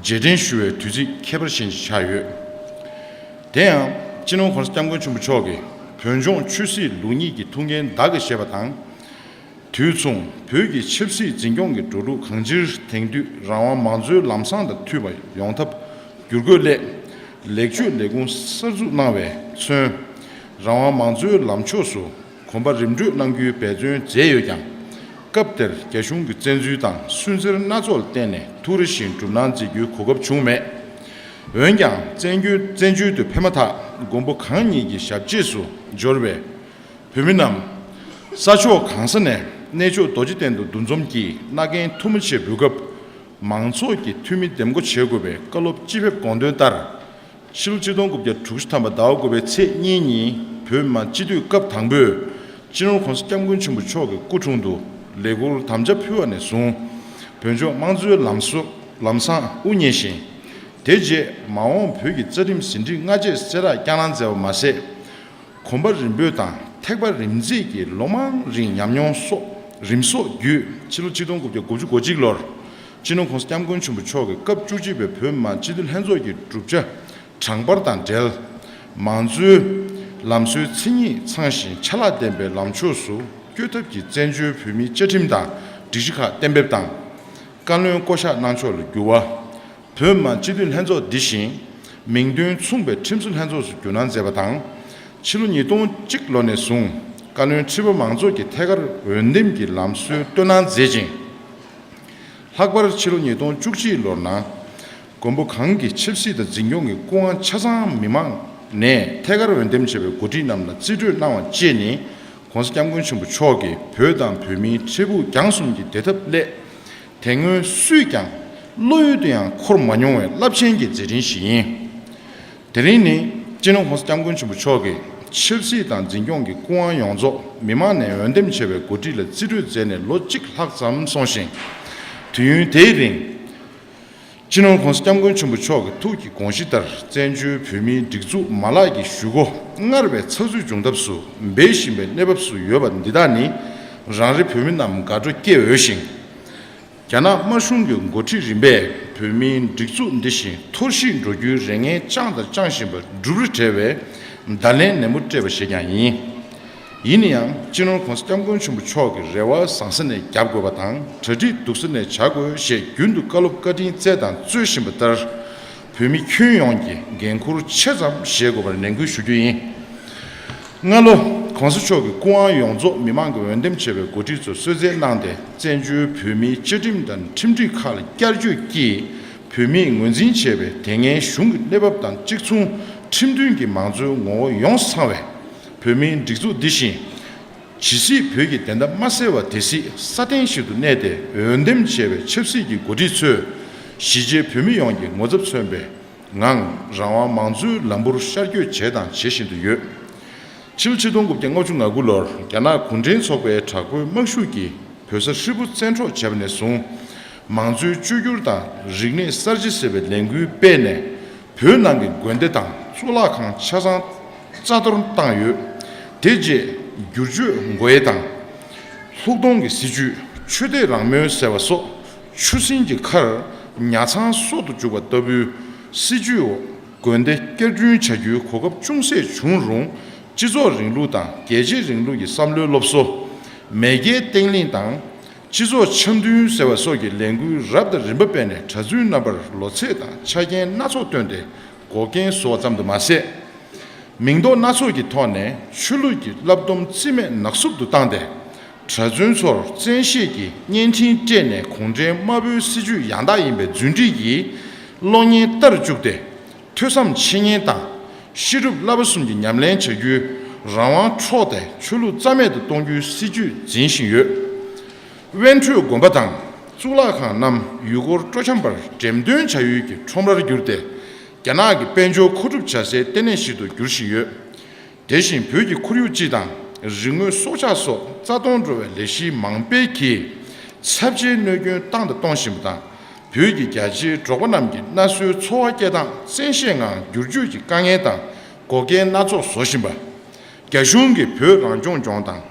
རྗེས་དྲན་ཞུ་བའི་དུས་ཚིགས་ཁྱད་པར་ཅན་ཞིག་ཆགས་ཡོད། དེ་ཡང་སྤྱི་ནོར་༸གོང་ས་༸སྐྱབས་མགོན་ཆེན་པོ་མཆོག་གིས་བོད་ལྗོངས་ཆོས་སྲིད་ལུགས་གཉིས་ཀྱི་ཐུགས་འགན་བདག་གིས་བཞེས་པ་དང་། དུས་མཚུངས་བོད་ཀྱི་ཆབ་སྲིད་འཛིན་སྐྱོང་གི་འགྲོ་ལུགས་གང་ཅིར་དེང་དུས་རང་དབང་མང་གཙོའི་ལམ་བཟང་དང་མཐུན་པ་ཡོང་ཐབས་བསྒྱུར་བཀོད་སླད། ལེགས་བཅོས་ལས་ཁུངས་གསར་འཛུགས་གནང་བས་མཚོན། རང་དབང་མང་གཙོའི་ལམ་ཕྱོགས་སུ་གོམ་པ་རིམ་བགྲོད་གནང་རྒྱུའི་འབད་བརྩོན་མཛད་ཡོད་ཀྱང་། སྐབས་དེར་རྒྱ་གཞུང་གི་བཙན་འཛུལ་དང་སུན་གཙེར་སྣ་ཚོགས་ལ་བརྟེན་ནས་ཐུགས་རེ་བཞིན་སྒྲུབ་གནང་མཛད་རྒྱུའི་གོ་སྐབས་བྱུང་མེད། འོན་ཀྱང་བཙན་བྱོལ་བཙན་བྱོལ་དུ་ཕེབས་མ་ཐག་མགོན་པོ་གང་ཉིད་ཀྱི་ཞབས་རྗེས་སུ་འབྱོར་བའི་བོད་མི་རྣམས། ས་ཕྱོགས་གང་ས་ནས་གནས་མཆོག་རྡོ་རྗེ་གདན་དུ་འདུ་འཛོམས་ཀྱིས་མནའ་གན་ཐུ་མོ་ཆེ་འབུལ་སྐབས། མང་ཚོགས་ཀྱི་འཐུས་མི་འདེམས་བསྐོ་བྱེད་དགོས་པའི་བཀའ་སློབ་སྤྱི་ཕེབས་དགོངས་དོན་ལྟར། ཕྱི་ལོ་ཆིག་སྟོང་དགུ་བརྒྱ་དྲུག་ཅུ་ཐམ་པ་ཟླ་བ་དགུ་པའི་ཚེས་གཉིས་ཉིན་བོད་མི་མང་སྤྱི་འཐུས་སྐབས་དང་པོས་སྤྱི་ནོར་༸གོང་ས་༸སྐྱབས་མགོན་ཆེན་པོ་མཆོག་གི་སྐུ་དྲུང་དུ་ལས་འཁུར་དམ་བཅའ་ཕུལ་བ་ནས་བཟུང་། བོད་ལྗོངས་དམངས་གཙོའི་ལམ་སྲོལ་ལམ་བཟང་དབུ་བརྙེས་ཤིང་། དེ་རྗེས་མ་འོངས་བོད་ཀྱི་རྩ་ཁྲིམས་ཟིན་བྲིས་སྔ་རྗེས་གསལ་བསྒྲགས་བསྐྱངས་གནང་མཛད་པ་མ་ཟད། གོམ་པ་རིམ་སྤོས་དང་ཐེག་པ་རིམ་འཛེགས་ཀྱི་ལོ་མང་རིང་ཉམས་མྱོང་སོགས་རིམ་གསོ་བརྒྱུད། ཕྱི་ལོ་ཆིག་སྟོང་དགུ་བརྒྱ་དགུ་བཅུ་གོ་གཅིག་ལོར་སྤྱི་ནོར་༸གོང་ས་༸སྐྱབས་མགོན་ཆེན་པོ་མཆོག་གིས་སྐབས་བཅུ་གཅིག་པའི་བོད་མི་མང་སྤྱི་འཐུས་ལྷན་ཚོགས་ཀྱི་གྲུབ་ཆ་དྲང་པར་དང་འབྲེལ། མང་གཙོའི་ལམ་སྲོལ་མཚན་ཉིད་ཚང་ཞིང་ཆ་ལག་ལྡན་པའི་ལམ་ཕྱོགས་སུ་བསྐྱོད་ཐབས་ཀྱི་བཙན་བྱོལ་བོད་མིའི་བཅའ་ཁྲིམས་དང་སྒྲིག་གཞི་ཁག་གཏན་འབེབས་དང་། བཀའ་བློན་བསྐོ་གཞག་གནང་ཕྱོགས་ལ་འགྱུར་བ། བོད་མི་མང་སྤྱི་འཐུས་ལྷན་ཚོགས་འདི་བཞིན་མིང་དོན་མཚུངས་པའི་ཁྲིམས་བཟོ་ལྷན་ཚོགས་སུ་བསྒྱུར་གནང་མཛད་པ་དང་། ཕྱི་ལོ་ཉིས་སྟོང་གཅིག་ལོ་ནས་བཟུང་བཀའ་བློན་ཁྲི་པ་མང་ཚོགས་ཀྱི་ཐད་ཀར་འོས་འདེམས་ཀྱི་ལམ་སྲོལ་བཏོད་གནང་མཛད་ཅིང་། ལྷག་པར་ཕྱི་ལོ་ཉིས་སྟོང་བཅུ་གཅིག་ལོར་ནང་མགོན་པོ་གང་གི་ཆབ་སྲིད་དང་འཛིན་སྐྱོང་གི་སྐུ་དབང་ཆ་ཚང་མི་མང་ནས་ཐད་ཀར་འོས་འདེམས་བྱས་པའི་འགོ་ཁྲིད་རྣམས་ལ་རྩིས་སྤྲོད་གནང་བ་བཅས་ནི་༸གོང་ས་༸སྐྱབས་མགོན་ཆེན་པོ་མཆོག་གིས་བོད་དང་བོད་མིའི་འཕྲལ་ཕུགས་རྒྱང་གསུམ་གྱི་བདེ་ཐབས་སླད། དེ་སྔོན་སུས་ཀྱང་བློ་ཡུལ་དུ་ཡང་འཁོར་མ་མྱོང་བའི་རླབས་ཆེན་གྱི་མཛད་འཕྲིན་ཞིག་ཡིན། དེ་རིང་ནི་སྤྱི་ནོར་༸གོང་ས་༸སྐྱབས་མགོན་ཆེན་པོ་མཆོག་གིས་ཆབ་སྲིད་དང་འཛིན་སྐྱོང་གི་སྐུ་དབང་ཡོངས་རྫོགས་མི་མང་ནས་འོས་འདེམས་བྱས་པའི་འགོ་ཁྲིད་ལ་རྩིས་སྤྲོད་མཛད་ནས་ལོ་གཅིག་ལྷག་ཙམ་སོང་ཞིང་། དུས་ཡུན་དེའི་རིང་། སྤྱི་ནོར་༸གོང་ས་༸སྐྱབས་མགོན་ཆེན་པོ་མཆོག་གི་ཐུགས་ཀྱི་དགོངས་གཞི་ལྟར་བཙན་བྱོལ་བོད་མིའི་སྒྲིག་འཛུགས་མ་ལག་གི་གཞུག་གུ་སྔར་བས་ཚགས་ཚུད་འབྱུང་ཐབས་སུ་འབད་བཞིན་པའི་གནས་བབ་སུ་ཡོད་པ་འདི་དག་ནི་རང་རེ་བོད་མི་རྣམས་དགའ་སྤྲོ་སྐྱེ་འོས་ཤིང་། རྒྱ་ནག་དམར་གཞུང་གི་འགོ་ཁྲིད་རིམ་པས་བོད་མིའི་སྒྲིག་འཛུགས་འདི་བཞིན་འཐོར་ཞིག་འགྲོ་རྒྱུའི་རེ་ངན་བཅངས་དང་བཅངས་བཞིན་པ་སྒྲུབ་རེ་བྲེལ་བའི་བརྡ་ལན་ནན་པོ་སྤྲད་པ་ཞིག་ཀྱང་ཡིན། ཡིན་ན་ཡང་སྤྱི་ནོར་༸གོང་ས་༸སྐྱབས་མགོན་ཆེན་པོ་མཆོག་གིས་རེ་བ་བཟང་ས་ནས་རྒྱབ་དགོས་པ་དང་གྲ་སྒྲིག་སྡུག་ས་ནས་བྱ་དགོས་ཞེས་རྒྱུན་དུ་བཀའ་སློབ་བཀའ་དྲིན་སྩལ་དང་སྩོལ་བཞིན་པ་ལྟར། བོད་མི་ཁྱོན་ཡོངས་ཀྱིས་འགན་འཁུར་ཆེ་ཙམ་བཞེས་དགོས་པར་ནན་སྐུལ་ཞུ་རྒྱུ་ཡིན། སྔ་ལོ་ གོང་ས་མཆོག་གིས་སྐུ་དབང་ཡོངས་རྫོགས་མི་མང་གིས་འོས་འདེམས་བྱས་པའི་འགོ་ཁྲིད་ཚོར་གསོལ་སྩལ་གནང་སྟེ། བཙན་བྱོལ་བོད་མིའི་བཅའ་ཁྲིམས་དང་ཁྲིམས་སྒྲིག་ཁག་ལ་བསྐྱར་བཅོས་ཀྱིས་བོད་མིས་ངོས་འཛིན་བྱས་པའི་དེ་སྔའི་གཞུང་གི་གནས་བབ་དང་གཅིག་མཚུངས། ཁྲིམས་མཐུན་གྱི་མང་གཙོའི་ངོ་བོ་ཡོངས་ཚང་བའི་བོད་མིའི་སྒྲིག་འཛུགས་འདི་བཞིན། ཇི་སྲིད་བོད་ཀྱི་བདེན་མཐའ་མ་གསལ་བར། དེ་སྲིད་སྲ་བརྟན་ཞིག་ཏུ་གནས་ཏེ། འོས་འདེམས་བྱས་པའི་ཆབ་སྲིད་ཀྱི་འགོ་ཁྲིད་ཚོས་གཞིས་བྱེས་བོད་མི་ཡོངས་ཀྱི་ངོ་ཚབ་མཚོན་པའི་ངང་། རང་དབང་མང་གཙོའི་ལམ་བུར་ཤར་བསྐྱོད་བྱས་དང་བྱེད་བཞིན་དུ་ཡོད། ཕྱི་ལོ་ཆིག་སྟོང་དགུ་བརྒྱ་ལྔ་བཅུ་ང་དགུ་ལོར་རྒྱ་ནག་གུང་ཁྲན་ཚོགས་པའི་དྲག་པོའི་དམག་ཤུགས་ཀྱིས་བོད་ས་ཧྲིལ་པོ་བཙན་འཕྲོག་བྱས་པ་ནས་བཟུང་། མང་གཙོའི་བཅོས་བསྒྱུར་དང་རིག་གནས་གསར་བརྗེ་ཟེར་བའི་ལས་འགུལ་སྤེལ་ནས། བོད་ནང་གི་དགོན་སྡེ་དང་གཙུག་ལག་ཁང་ཆ་ཚང་རྩ་གཏོར་བཏང་ཡོད། དེ་རྗེས་བསྒྱུར་བཅོས་སྒོ་དབྱེ་དང་། ལྷུག་གདོང་གི་སྲིད་བྱུས། ཆོས་དད་རང་མོས་ཟེར་བ་སོགས། ཆུ་སྲིན་གྱི་ཁར་ཉ་ཚང་སྲོག་ཏུ་འཇུག་པ་ལྟ་བུའི་སྲིད་བྱུས་འོག་དགོན་སྡེ་བསྐྱར་སྐྲུན་བྱ་རྒྱུའི་གོ་སྐབས་ཅུང་ཟད་བྱུང་རུང་། སྤྱི་ཚོགས་རིང་ལུགས་དང་རྒྱལ་གཅེས་རིང་ལུགས་ཀྱི་བསམ་བློའི་སློབ་གསོ། མེས་རྒྱལ་བརྟན་ལྷིང་དང་། སྤྱི་ཚོགས་འཆམ་མཐུན་ཟེར་བ་སོགས་ཀྱི་ལས་འགུལ་རབ་དང་རིམ་པ་སྤེལ་ནས། གྲྭ་བཙུན་རྣམ་པར་ལོ་ཚད་དང་ཆ་རྐྱེན་སྣ་ཚོགས་བཏོན་ཏེ་འགོག་རྐྱེན་བཟོ་བ་ཙམ་དུ་མ་ཟད། མིང་འདོགས་སྣ་ཚོགས་ཀྱི་ཐོག་ནས་ཆོས་ལུགས་ཀྱི་བསླབ་སྡོམ་རྩིས་མེད་ནག་སུབ་ཏུ་བཏང་སྟེ། གྲྭ་བཙུན་ཚོར་བཙན་ཤེད་ཀྱིས་བརྙན་འཕྲིན་སྤྲད་ནས། གུང་ཁྲན་དམར་པོའི་སྲིད་བྱུས་ཡང་དག་ཡིན་པའི་རྫུན་སྒྲིག་གིས་གློག་བརྙན་ལྟར་བཅུག་སྟེ། ཐོས་བསམ་འཆད་ཉན་དང་། ཤེས་རབ་བསླབ་པ་གསུམ་གྱི་ཉམས་ལེན་བྱ་རྒྱུའི་རང་དབང་འཕྲོག་སྟེ། ཆོས་ལུགས་རྩ་མེད་དུ་གཏོང་རྒྱུའི་སྲིད་བྱུས་འཛིན་བཞིན་ཡོད། དབེན་ཁྲོད་དགོན་པ་དང་གཙུག་ལག་ཁང་རྣམས་ཡུལ་སྐོར་སྤྲོ་འཆམ་པར་འགྲེམས་སྟོན་བྱ་ཡུལ་གྱི་ཁྲོམ་རར་གྱུར་ཏེ། རྒྱ་ནག་གི་དཔལ་འབྱོར་མཁོ་སྒྲུབ་བྱ་སའི་ལྟེ་གནས་ཤིག་ཏུ་འགྱུར་བཞིན་ཡོད། དེ་བཞིན་བོད་ཀྱི་ཁོར་ཡུག་སྤྱི་དང་རིག་དངོས་སྲོག་ཆགས་སོགས་རྩ་སྟོང་འགྲོ་བའི་ལས་གཞི་མང་སྤེལ་གྱིས་ཚབས་ཆེའི་གནོད་སྐྱོན་བཏང་དང་གཏོང་བཞིན་པ་དང་། བོད་ཀྱི་རྒྱ་ཆེའི་འབྲོག་པ་རྣམས་ཀྱི་གནའ་སྲོལ་འཚོ་བ་སྐྱེལ་སྟངས་བཙན་ཤེད་ངང་བསྒྱུར་བཅོས་ཀྱི་དཀའ་ངལ་དང་འགོག་རྐྱེན་སྣ་ཚོགས་བཟོ་བཞིན་པ། རྒྱ་གཞུང་གིས་བོད་རང་སྐྱོང་ལྗོངས་དང་།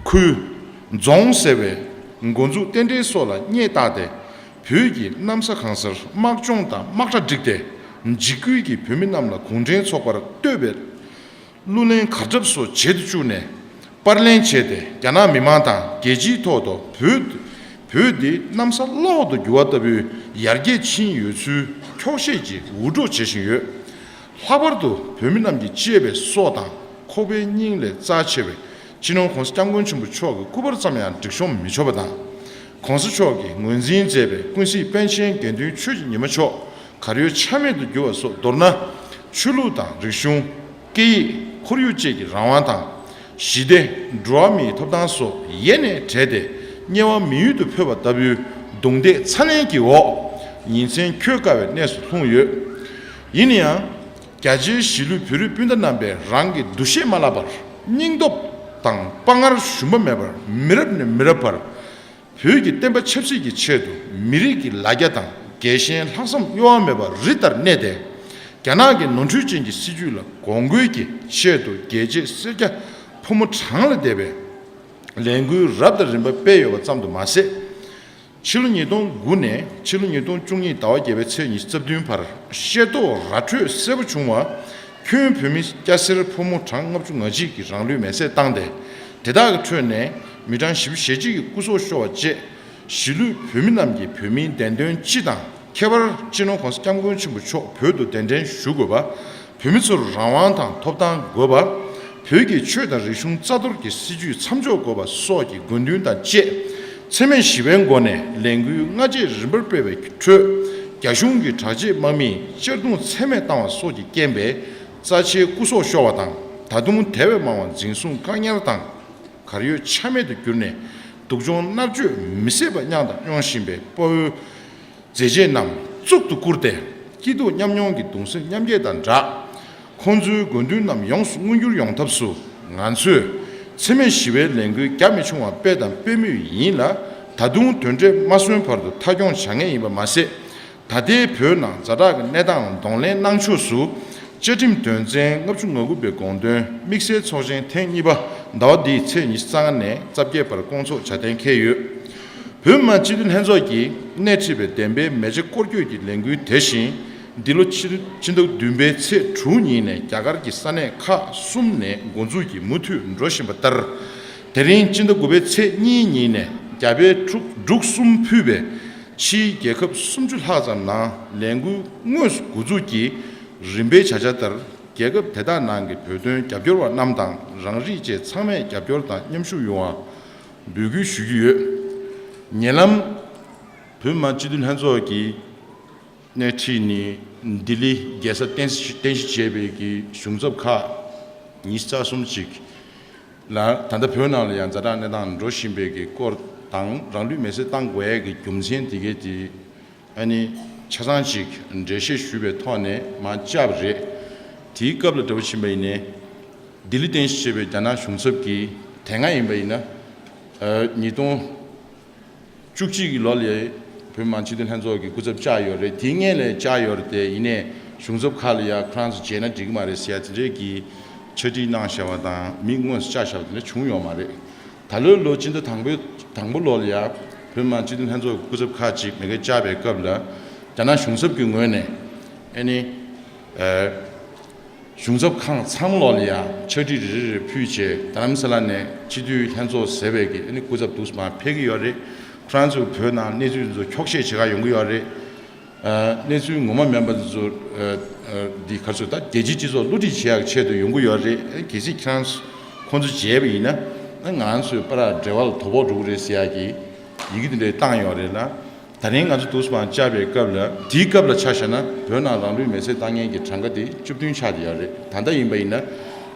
ཁུལ། རྫོང་ཟེར་བའི་འགོ་འཛུགས་རྟེན་འབྲེལ་སོགས་ལ་བསྙད་བཏགས་ཏེ། བོད་ཀྱི་གནམ་ས་གང་སར་དམག་སྦྱོང་དང་དམག་གྲ་བསྒྲིགས་ཏེ། འཇིགས་སྐུལ་གྱིས་བོད་མི་རྣམས་ལ་གུང་ཁྲན་ཚོགས་པར་གཏོད་པའི་གླུ་ལེན་གར་འཁྲབ་སོགས་བྱེད་དུ་བཅུག་ནས། པར་ལེན་བྱས་ཏེ། རྒྱ་ནག་མི་མང་དང་རྒྱལ་སྤྱིའི་ཐོག་ཏུ་བོད། བོད་འདི་གནམ་ས་བླ་འོག་ཏུ་འགྱུར་བ་ལྟ་བུའི་ཡར་རྒྱས་ཕྱིན་ཡོད་ཚུལ་འཁྱོག་བཤད་ཀྱིས་འུར་སྒྲོག་བྱེད་བཞིན་ཡོད། ལྷག་པར་དུ་བོད་མི་རྣམས་ཀྱིས་གཅེས་པའི་སྲོག་དང་ཁོག་པའི་སྙིང་ལས་རྩ་ཆེ་བའི་སྤྱི་ནོར་༸གོང་ས་༸སྐྱབས་མགོན་ཆེན་པོ་མཆོག་གི་སྐུ་པར་ཙམ་ཡང་སྒྲིག་གཤོམ་མི་ཆོག་པ་དང་། ༸གོང་ས་མཆོག་གིས་ངོས་འཛིན་མཛད་པའི་ཀུན་གཟིགས་པཎ་ཆེན་དགེ་འདུན་ཆོས་ཀྱི་ཉི་མ་མཆོག་གར་ཡོད་ཆ་མེད་དུ་གྱུར་བ་སོགས། མདོར་ན། ཆོས་ལུགས་དང་རིག་གཞུང་། སྐད་ཡིག་ཁོར་ཡུག་བཅས་ཀྱི་རང་དབང་དང་། ཞི་བདེ། འགྲོ་བ་མིའི་ཐོབ་ཐང་སོགས་ཡེ་ནས་བྲལ་ཏེ། དམྱལ་བ་མི་ཡུལ་དུ་འཕོས་པ་ལྟ་བུའི་རྡུང་རྡེག་ཚ་ནན་གྱི་འོག་ཉིན་མཚན་འཁྱོལ་དཀའ་བའི་གནས་སུ་ལྷུང་ཡོད། ཡིན་ན་ཡང་། རྒྱ་ཆེའི་གཞིས་ལུས་བོད་རིགས་སྤུན་ཟླ་རྣམ་པས་རང་གི་འདུ་ཤེས་མ་བརླག་པར་སྙིང་སྟོབས་དང་དཔའ་ངར་ཞུམ་པ་མེད་པར་མི་རབས་ནས་མི་རབས་བར། བོད་ཀྱི་བསྟན་པ་ཆབ་སྲིད་ཀྱི་ཆེད་དུ་མི་རིགས་ཀྱི་ལ་རྒྱ་དང་རྒྱལ་ཞེན་ལྷག་བསམ་གཡོ་བ་མེད་པར་རི་ལྟར་གནས་ཏེ། རྒྱ་ནག་གི་ནོར་འཁྲུལ་ཅན་གྱི་སྲིད་བྱུས་ལ་གོང་བཀུར་གྱི་ཆེད་དུ་རྒྱལ་གཅེས་སེར་སྐྱ་ཕོ་མོ་གྲངས་ལས་འདས་པའི་ལས་འགུལ་རབ་དང་རིམ་པ་སྤེལ་ཡོད་པ་ཙམ་དུ་མ་ཟད། ཕྱི་ལོ་ཉིས་སྟོང་དགུ་ནས་ཕྱི་ལོ་ཉིས་སྟོང་བཅུ་གཉིས་ཟླ་བ་བརྒྱད་པའི་ཚེས་ཉི་ཤུ་རྩ་བདུན་བར་ཤེས་རྟོགས་ར་འཕྲོད་གསལ་པོ་བྱུང་བ། ཁྱོན་བོད་མི་སྐྱ་སེར་ཕོ་མོ་གྲངས་ལྔ་བཅུ་ང་གཅིག་གིས་རང་ལུས་མེར་སྲེག་བཏང་སྟེ། དེ་དག་གི་ཁྲོད་ནས་མི་གྲངས་བཞི་བཅུ་ཞེ་གཅིག་གི་སྐུ་སྲོག་ཤོར་བ་བཅས། གཞིས་ལུས་བོད་མི་རྣམས་ཀྱིས་བོད་མིའི་བདེན་དོན་སྤྱི་དང་། ཁྱད་པར་སྤྱི་ནོར་༸གོང་ས་༸སྐྱབས་མགོན་ཆེན་པོ་མཆོག་བོད་དུ་གདན་འདྲེན་ཞུ་དགོས་པ། བོད་མི་ཚོར་རང་དབང་དང་ཐོབ་ཐང་དགོས་པ། བོད་ཀྱི་ཆོས་དང་རིག་གཞུང་རྩ་གཏོར་གྱི་སྲིད་བྱུས་མཚམས་འཇོག་དགོས་པ་སོགས་ཀྱི་དགོས་འདུན་དང་བཅས། འཚེ་མེད་ཞི་བའི་སྒོ་ནས་ལས་འགུལ་སྔ་རྗེས་རིམ་པར་སྤེལ་བའི་ཁྲོད། རྒྱ་གཞུང་གི་དྲག་ཆས་དམག་མིས་གཅར་རྡུང་ཚད་མེད་བཏང་བ་སོགས་ཀྱི་རྐྱེན་པས་རྩ་ཆེའི་སྐུ་སྲོག་ཤོར་བ་དང་། ད་དུང་དེ་བས་མང་བ་འཛིན་བཟུང་བཀག་ཉར་དང་། གར་ཡོད་ཆ་མེད་དུ་གྱུར་ནས། སྡུག་སྦྱོང་མནར་གཅོད་མི་བཟད་པ་མྱངས་དང་མྱོང་བཞིན་པའི་དཔའ་བོའི་མཛད་རྗེས་རྣམས་གཙུག་ཏུ་བཀུར་ཏེ། སྐྱིད་སྡུག་མཉམ་མྱོང་གི་གདུང་སེམས་མཉམ་སྐྱེད་དང་སྦྲགས། ཁོང་ཚོའི་དགོས་འདུན་རྣམས་ཡོངས་སུ་མངོན་འགྱུར་ཡོང་ཐབས་སུ། ང་ཚོས་འཚེ་མེད་ཞི་བའི་ལས་འགུལ་རྒྱ་མི་ཆུང་བ་སྤེལ་དང་སྤེལ་མུས་ཡིན་ལ། ད་དུང་དོན་འབྲས་མ་སོན་བར་དུ་མཐའ་འཁྱོངས་བྱ་ངེས་ཡིན་པ་མ་ཟད། ད་ལྟའི་བོད་ནང་ཛ་དྲག་གི་གནས་སྟངས་ལ་གདོང་ལེན་གནང་ཕྱོགས་སུ། བཅའ་ཁྲིམས་དོན་ཚན་ལྔ་བཅུ་ང་དགུ་པའི་དགོངས་དོན་དམིགས་བསལ་ཚོགས་ཆེན་ཐེངས་གཉིས་པ་ཟླ་བ་འདིའི་ཚེས་ཉི་ཤུ་རྩ་ལྔ་ནས་རྩ་བརྒྱད་བར་སྐོང་ཚོགས་བྱ་གཏན་འཁེལ་ཡོད། བོད་མི་མང་སྤྱི་འཐུས་ལྷན་ཚོགས་ཀྱིས་སྣེ་ཁྲིད་པའི་བདེན་པའི་མེ་ལྕེ་སྐོར་སྐྱོད་ཀྱི་ལས་འགུལ་དེ་བཞིན། འདི་ལོ་ཕྱི་ཕྱི་ཟླ་བདུན་པའི་ཚེས་དྲུག་ཉིན་ནས་རྒྱ་གར་གྱི་ས་གནས་ཁག་གསུམ་ནས་འགོ་འཛུགས་ཀྱིས་མུ་མཐུད་འགྲོ་བཞིན་པ་ལྟར། དེ་རིང་ཕྱི་ཟླ་དགུ་པའི་ཚེས་གཉིས་ཉིན་ནས་རྒྱ་བལ་འབྲུག་འབྲུག་གསུམ་ཕུད་པའི་ཕྱིའི་རྒྱལ་ཁབ་སུམ་ཅུ་ལྷག་ཙམ་ནང་ལས་འགུལ་དངོས་སུ་འགོ་འཛུགས་ཀྱིས། རིམ་པའི་བྱ་གཞག་ལྟར། རྒྱལ་ཁབ་དེ་དག་ནང་གི་བོད་དོན་རྒྱབ་སྐྱོར་བ་རྣམས་དང་རང་རིགས་བཅས་ཚང་མས་རྒྱབ་སྐྱོར་དང་མཉམ་ཞུགས་ཡོང་བ་འབོད་སྐུལ་ཞུ་རྒྱུ་ཡོད། ཉེ་ལམ་བོད་མི་མང་སྤྱི་འཐུས་ལྷན་ཚོགས་ཀྱིས་སྣེ་ཁྲིད་ནས་ལྡི་ལི་རྒྱལ་ས་རྟེན་རྟེན་གཞི་བྱས་པའི་གི་གཞུང་ཚབ་ཁག་ཉི་ཤུ་རྩ་གསུམ་ཅིག་ལ་ད་ལྟ་བོད་ནང་ལ་ཡང་ཛ་དྲག་གནས་སྟངས་འགྲོ་བཞིན་པའི་གི་སྐོར་དང་། རང་ལུས་མེར་སྲེག་བཏང་དགོས་ཡས་ཀྱི་རྒྱུ་མཚན་དེ་གའི་དེ་ཨ་ནི་ཆ་ཚང་ཅིག་འགྲེལ་བཤད་ཞུས་པའི་ཐོག་ནས་མར་བཅར་བ་རེད། དེའི་སྐབས་ལ་འདྲ་པོ་ཕྱིན་པ་ཡིན་ནའི་ལྡི་ལི་རྟེན་གཞི་བྱས་པའི་རྒྱ་ནག་གཞུང་ཚབ་ཀྱིས་དེ་སྔ་ཡིན་པ་ཡིན་ན་ཨ་ཉིས་སྟོང་བཅུ་གཅིག་གི་ལོ་ལ་བོད་མི་མང་སྤྱི་འཐུས་ལྷན་ཚོགས་ཀྱི་སྐུ་ཚབ་བཅར་ཡོད་རེད། དེའི་སྔོན་ལ་བཅར་ཡོད་རེད། དེ་ཡིན་ནའི་གཞུང་ཚབ་ཁག་ལ་ཡ་ཁོ་རང་ཚོ་མཇལ་ན་འགྲིག་གི་མ་རེད་ཟེར་ཡ་དེ་འདྲས་ཀྱི་ཕྱག་བྲིས་གནང་བཞག་པ་དང་མི་དངོས་སུ་བཅར་བཞག་པ་དེ་འདྲ་བྱུང་ཡོད་མ་རེད། ད་ལོའི་ལོ་སྤྱི་ཟླ་དང་པོའི་དང་པོ་ལོ་ལ་ཡ་བོད་མི་མང་སྤྱི་འཐུས་ལྷན་ཚོགས་ཀྱི་སྐུ་ཚབ་ཁག་ཅིག་མ་གི་བཅར་བའི་སྐབས་ལ་རྒྱ་ནག་གཞུང་ཚབ་ཀྱི་ངོས་ནས་ཨ་ནི་ཨ། གཞུང་ཚབ་ཁག་ཚང་མ་ལོག་ལ་ཡང་ཕྱག་བྲིས་རེ་རེ་རེ་ཕུལ་བྱས་རྡ་རམ་ས་ལ་ནས་སྤྱི་འཐུས་ལྷན་ཚོགས་ཟེར་བའི་གི་ཨ་ནི་སྐུ་ཚབ་འདུག་སེ་མར་ཕེབས་ཀྱི་ཡོད་རེད། ཁོ་རང་ཚོས་བོད་ནང་གནས་ཚུལ་ཚོ་འཁྱོག་བཤད་བྱེད་ག་ཡོང་གི་ཡོད་རེད། ཨ་གནས་ཚུལ་ངོ་མ་མེད་པ་ཚོ་ཨ་ཨ་འདི་ག་ཚོད་ད་རྒྱལ་སྤྱིའི་སྤྱི་ཚོགས་བསླུ་བྲིད་བྱེད་ཡག་ཆེད་དུ་ཡོང་གི་ཡོད་རེད། ཨ་གལ་སྲིད་ཁྱེད་རང་ཁོང་ཚོ་མཇལ་བ་ཡིན་ན་ཨ་ང་རང་ཚོའི་བར་འབྲེལ་བ་ལ་དོ་ཕོག་འགྲོ་གི་རེད་ཟེར་ཡག་གི་ཡི་གེ་དེ་འདྲ་བཏང་ཡོད་རེད་ལ། ད་རིང་ང་ཚོ་འདུག་སེ་མར་བཅར་བའི་སྐབས་ལ་དེའི་སྐབས་ལ་ཆ་བཞག་ན་བོད་ནང་རང་ལུས་མེར་སྲེག་བཏང་མཁན་གྱི་གྲངས་ཀ་དེ་བཅུ་བདུན་ཆགས་བསྡད་ཡོད་རེད། ད་ལྟ་ཡིན་པ་ཡིན་ན་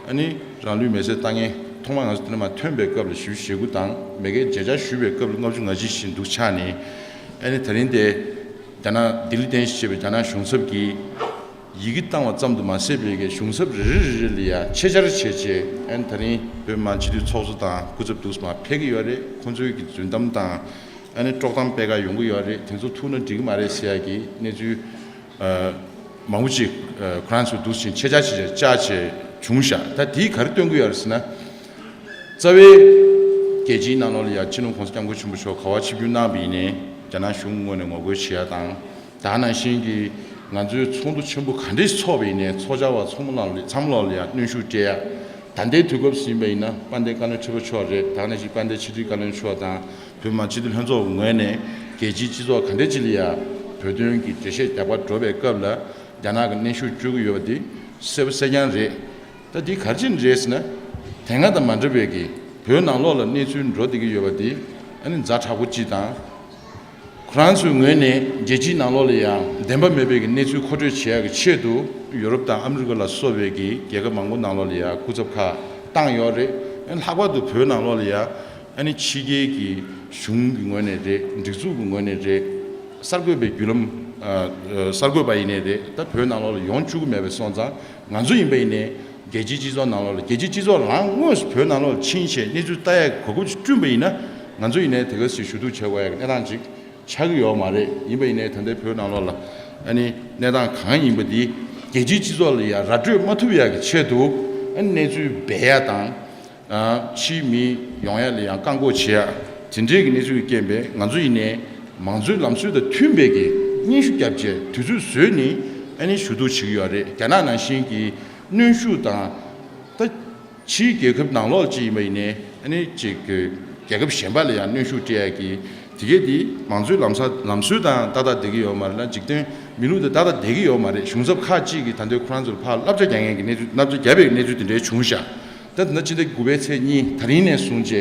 ཨ་ནི་རང་ལུས་མེར་སྲེག་བཏང་མཁན་ཐོག་མར་ང་ཚོ་དེ་ནས་མར་ཐོན་པའི་སྐབས་ལ་ཞེ་དགུ་དང་མ་གིའི་མཇལ་བཅར་ཞུས་པའི་སྐབས་ལ་ལྔ་བཅུ་ང་གཅིག་ཞིག་འདུག་ཆགས་ནས། ཨ་ནི་ད་རིང་དེ་རྒྱ་ནག་ལྡི་ལི་རྟེན་གཞི་བྱས་པའི་རྒྱ་ནག་གཞུང་ཚབ་ཀྱིས་ཡི་གེ་བཏང་བ་ཙམ་དུ་མ་ཟད་པའི་གི་གཞུང་ཚབ་རེ་རེ་རེ་རེ་ལ་ཡང་ཆེད་བཅར་བྱས་རྗེས་ཨ་ནི་ད་རིང་བོད་མི་མང་སྤྱི་འཐུས་ཚོགས་གཙོ་དང་སྐུ་ཚབ་འདུག་སེ་མར་ཕེབས་ཀྱི་ཡོད་རེད། ཁོང་ཚོའི་གི་རྫུན་གཏམ་དང་། ཨ་ནི་དཀྲོག་གཏམ་སྤེལ་ག་ཡོང་གི་ཡོད་རེད། དེ་ཚོ་ཐུག་ན་འགྲིག་གི་མ་རེད་ཟེར་ཡ་གི་གནས་ཚུལ་ཨ་མང་པོ་ཅིག་ཨ་ཁོ་རང་ཚོས་འདུག་སེ་ཆེད་བཅར་བྱས་བྱུང་ཤག་ད་དེས་ག་རེ་སྟོན་གི་ཡོད་རེད་ཟེར་ན། རྩ་བའི་རྒྱལ་སྤྱིའི་ནང་ལོགས་ལ་ཡ་སྤྱི་ནོར་༸གོང་ས་༸སྐྱབས་མགོན་ཆེན་པོ་མཆོག་ག་པར་ཆིབས་བསྒྱུར་གནང་བ་ཡིན་ནའི་རྒྱ་ནག་གཞུང་ངོས་ནས་ངོ་རྒོལ་བྱེད་ཡ་དང་། ད་ག་ནང་བཞིན་གྱི་ང་ཚོའི་ཚོགས་འདུ་ཆེན་པོ་ག་འདྲས་ཚོགས་པ་ཡིན་ནའི་ཚོགས་བཅར་བ་ཚང་མ་ལ་ཚང་མ་ལོག་ལ་ཡ་གནོན་ཤུགས་སྤྲད་ཡ། ད་ལྟའི་དུས་སྐབས་སུ་ཡིན་པ་ཡིན་ན་དཔལ་ལྡན་བཀའ་བློན་ཁྲི་པ་མཆོག་རེད། ད་ག་ནང་བཞིན་དཔལ་ལྡན་ཕྱི་དྲིལ་བཀའ་བློན་མཆོག་དང་བོད་མི་མང་སྤྱི་འཐུས་ལྷན་ཚོགས་ཀྱི་ངོས་ནས་རྒྱལ་སྤྱིའི་སྤྱི་ཚོགས་ག་འདྲས་ཅིག་ལ་ཡ་བོད་དོན་གྱི་འགྲེལ་བཤད་རྒྱག་པར་འགྲོ་བའི་སྐབས་ལ་རྒྱ་ནག་གི་གནོན་ཤུགས་སྤྲོད་ཀྱི་ཡོད་པ་འདི་གསལ་པོ་གསལ་རྐྱང་རེད། ད་འདི་ག་རེ་བྱས་ནས་རེད་ཟེར་ན། དེ་སྔ་དང་མ་འདྲ་བའི་གི་བོད་ནང་ལོགས་ལ་གནས་ཚུལ་འགྲོ་བསྡད་ཀྱི་ཡོད་པ་འདི་ཨ་ནི་ཛ་དྲག་པོ་གཅིག་དང་། ཁོ་རང་ཚོའི་ངོས་ནས་རྒྱལ་སྤྱིའི་ནང་ལོགས་ལ་ཡང་བདེན་པ་མེད་པའི་གི་གནས་ཚུལ་མཁོ་སྤྲོད་བྱེད་ཡག་གི་ཆེད་དུ་ཡུ་རོབ་དང་ཨ་མི་རི་ཀ་ལ་སོགས་པའི་གི་རྒྱལ་ཁབ་མང་པོ་ནང་ལོགས་ལ་ཡང་སྐུ་ཚབ་ཁག་བཏང་ཡོད་རེད། ཨ་ནི་ལྷག་པར་དུ་བོད་ནང་ལོགས་ལ་ཡང་ཨ་ནི་ཕྱི་རྒྱལ་གྱི་གཞུང་གི་ངོས་ནས་རེད། སྒྲིག་འཛུགས་ཀྱི་ངོས་ནས་རེད། གསར་འགོད་པའི་བརྒྱུད་ལམ་ཨ་ཨ་གསར་འགོད་པ་ཡིན་ནའི་རེད། ད་བོད་ནང་ལོགས་ལ་ཡོང་བཅུག་གི་མེད་པའི་སོང་ཙང་། ང་ཚོ་ཡིན་པ་ཡིན་ནའི་རྒྱལ་སྤྱིའི་སྤྱི་ཚོགས་ནང་ལོགས་ལ་རྒྱལ་སྤྱིའི་སྤྱི་ཚོགས་རང་དངོས་སུ་བོད་ནང་ལོགས་ལ་ཕྱིན་བྱས་གནས་ཚུལ་ལྟ་ཡག་གོ་སྐབས་ཅིག་བསྐྲུན་པ་ཡིན་ན་ང་ཚོ་ཡིན་ནའི་དེ་ག་ཚོད་ཞུ་གཏུག་བྱེད་དགོས་ཡག་གི་གནས་སྟངས་ཅིག་ཆགས་ཀྱི་ཡོད་མ་རེད། ཡིན་པ་ཡིན་ནའི་ད་ལྟའི་བོད་ནང་ལོགས་ལ་ཨ་ནི་གནས་སྟངས་གང་ཡིན་པ་འདི་རྒྱལ་སྤྱིའི་སྤྱི་ཚོགས་ལ་ཡང་ར་སྤྲོད་མ་ཐུབ་ཡག་གི་ཆེད་དུ་ཨ་ནི་གནས་ཚུལ་སྦས་ཡག་དང་། ཕྱིའི་མི་ཡོང་ཡ་ལ་ཡང་བཀག་འགོག་བྱེད་ཡ། དེ་འདྲའི་གི་གནས་ཚུལ་གྱི་རྐྱེན་པས་ང་ཚོ་ཡིན་ནའི་མང་གཙོའི་ལམ་སྲོལ་དང་མཐུན་པའི་གི་སྙན་ཞུ་བརྒྱབ་རྗེས་དུས་ཚོད་བཟོས་ནས་ཨ་ནི་ཞུ་གཏུག་བྱེད་ཀྱི་ཡོད་རེད། རྒྱ་ནག་ནང་བཞིན་གྱི་གནོན་ཤུགས་དང་། ད་ཕྱིའི་རྒྱལ་ཁབ་ནང་ལོགས་ཅིག་ཡིན་པ་ཡིན་ནའི་ཨ་ནི་ཅིག་གི་རྒྱལ་ཁབ་གཞན་པ་ལ་ཡང་གནོན་ཤུགས་སྤྲད་ཡ་གི་དེ་གས་དེ་མང་གཙོའི་ལམ་ས་ལམ་སྲོལ་དང་ཏག་ཏག་བསྡད་ཀྱི་ཡོད་མ་རེད་ལ། འཇིག་རྟེན་མི་ལུགས་དང་ཏག་ཏག་བསྡད་ཀྱི་ཡོད་མ་རེད། གཞུང་ཚབ་ཁག་ཅིག་གིས་ད་ལྟའི་ཁོ་རང་ཚོར་ཕར་བསླབ་བྱ་རྒྱག་མཁན་གྱི་གནས་ཚུལ་བསླབ་བྱ་བརྒྱབ་པའི་གནས་ཚུལ་དེ་འདྲའི་བྱུང་ཤག་ད་ད་ལྟ་ཕྱི་ཟླ་དགུ་པའི་ཚེས་གཉིས་ད་རིང་ནས་བཟུང་བྱས་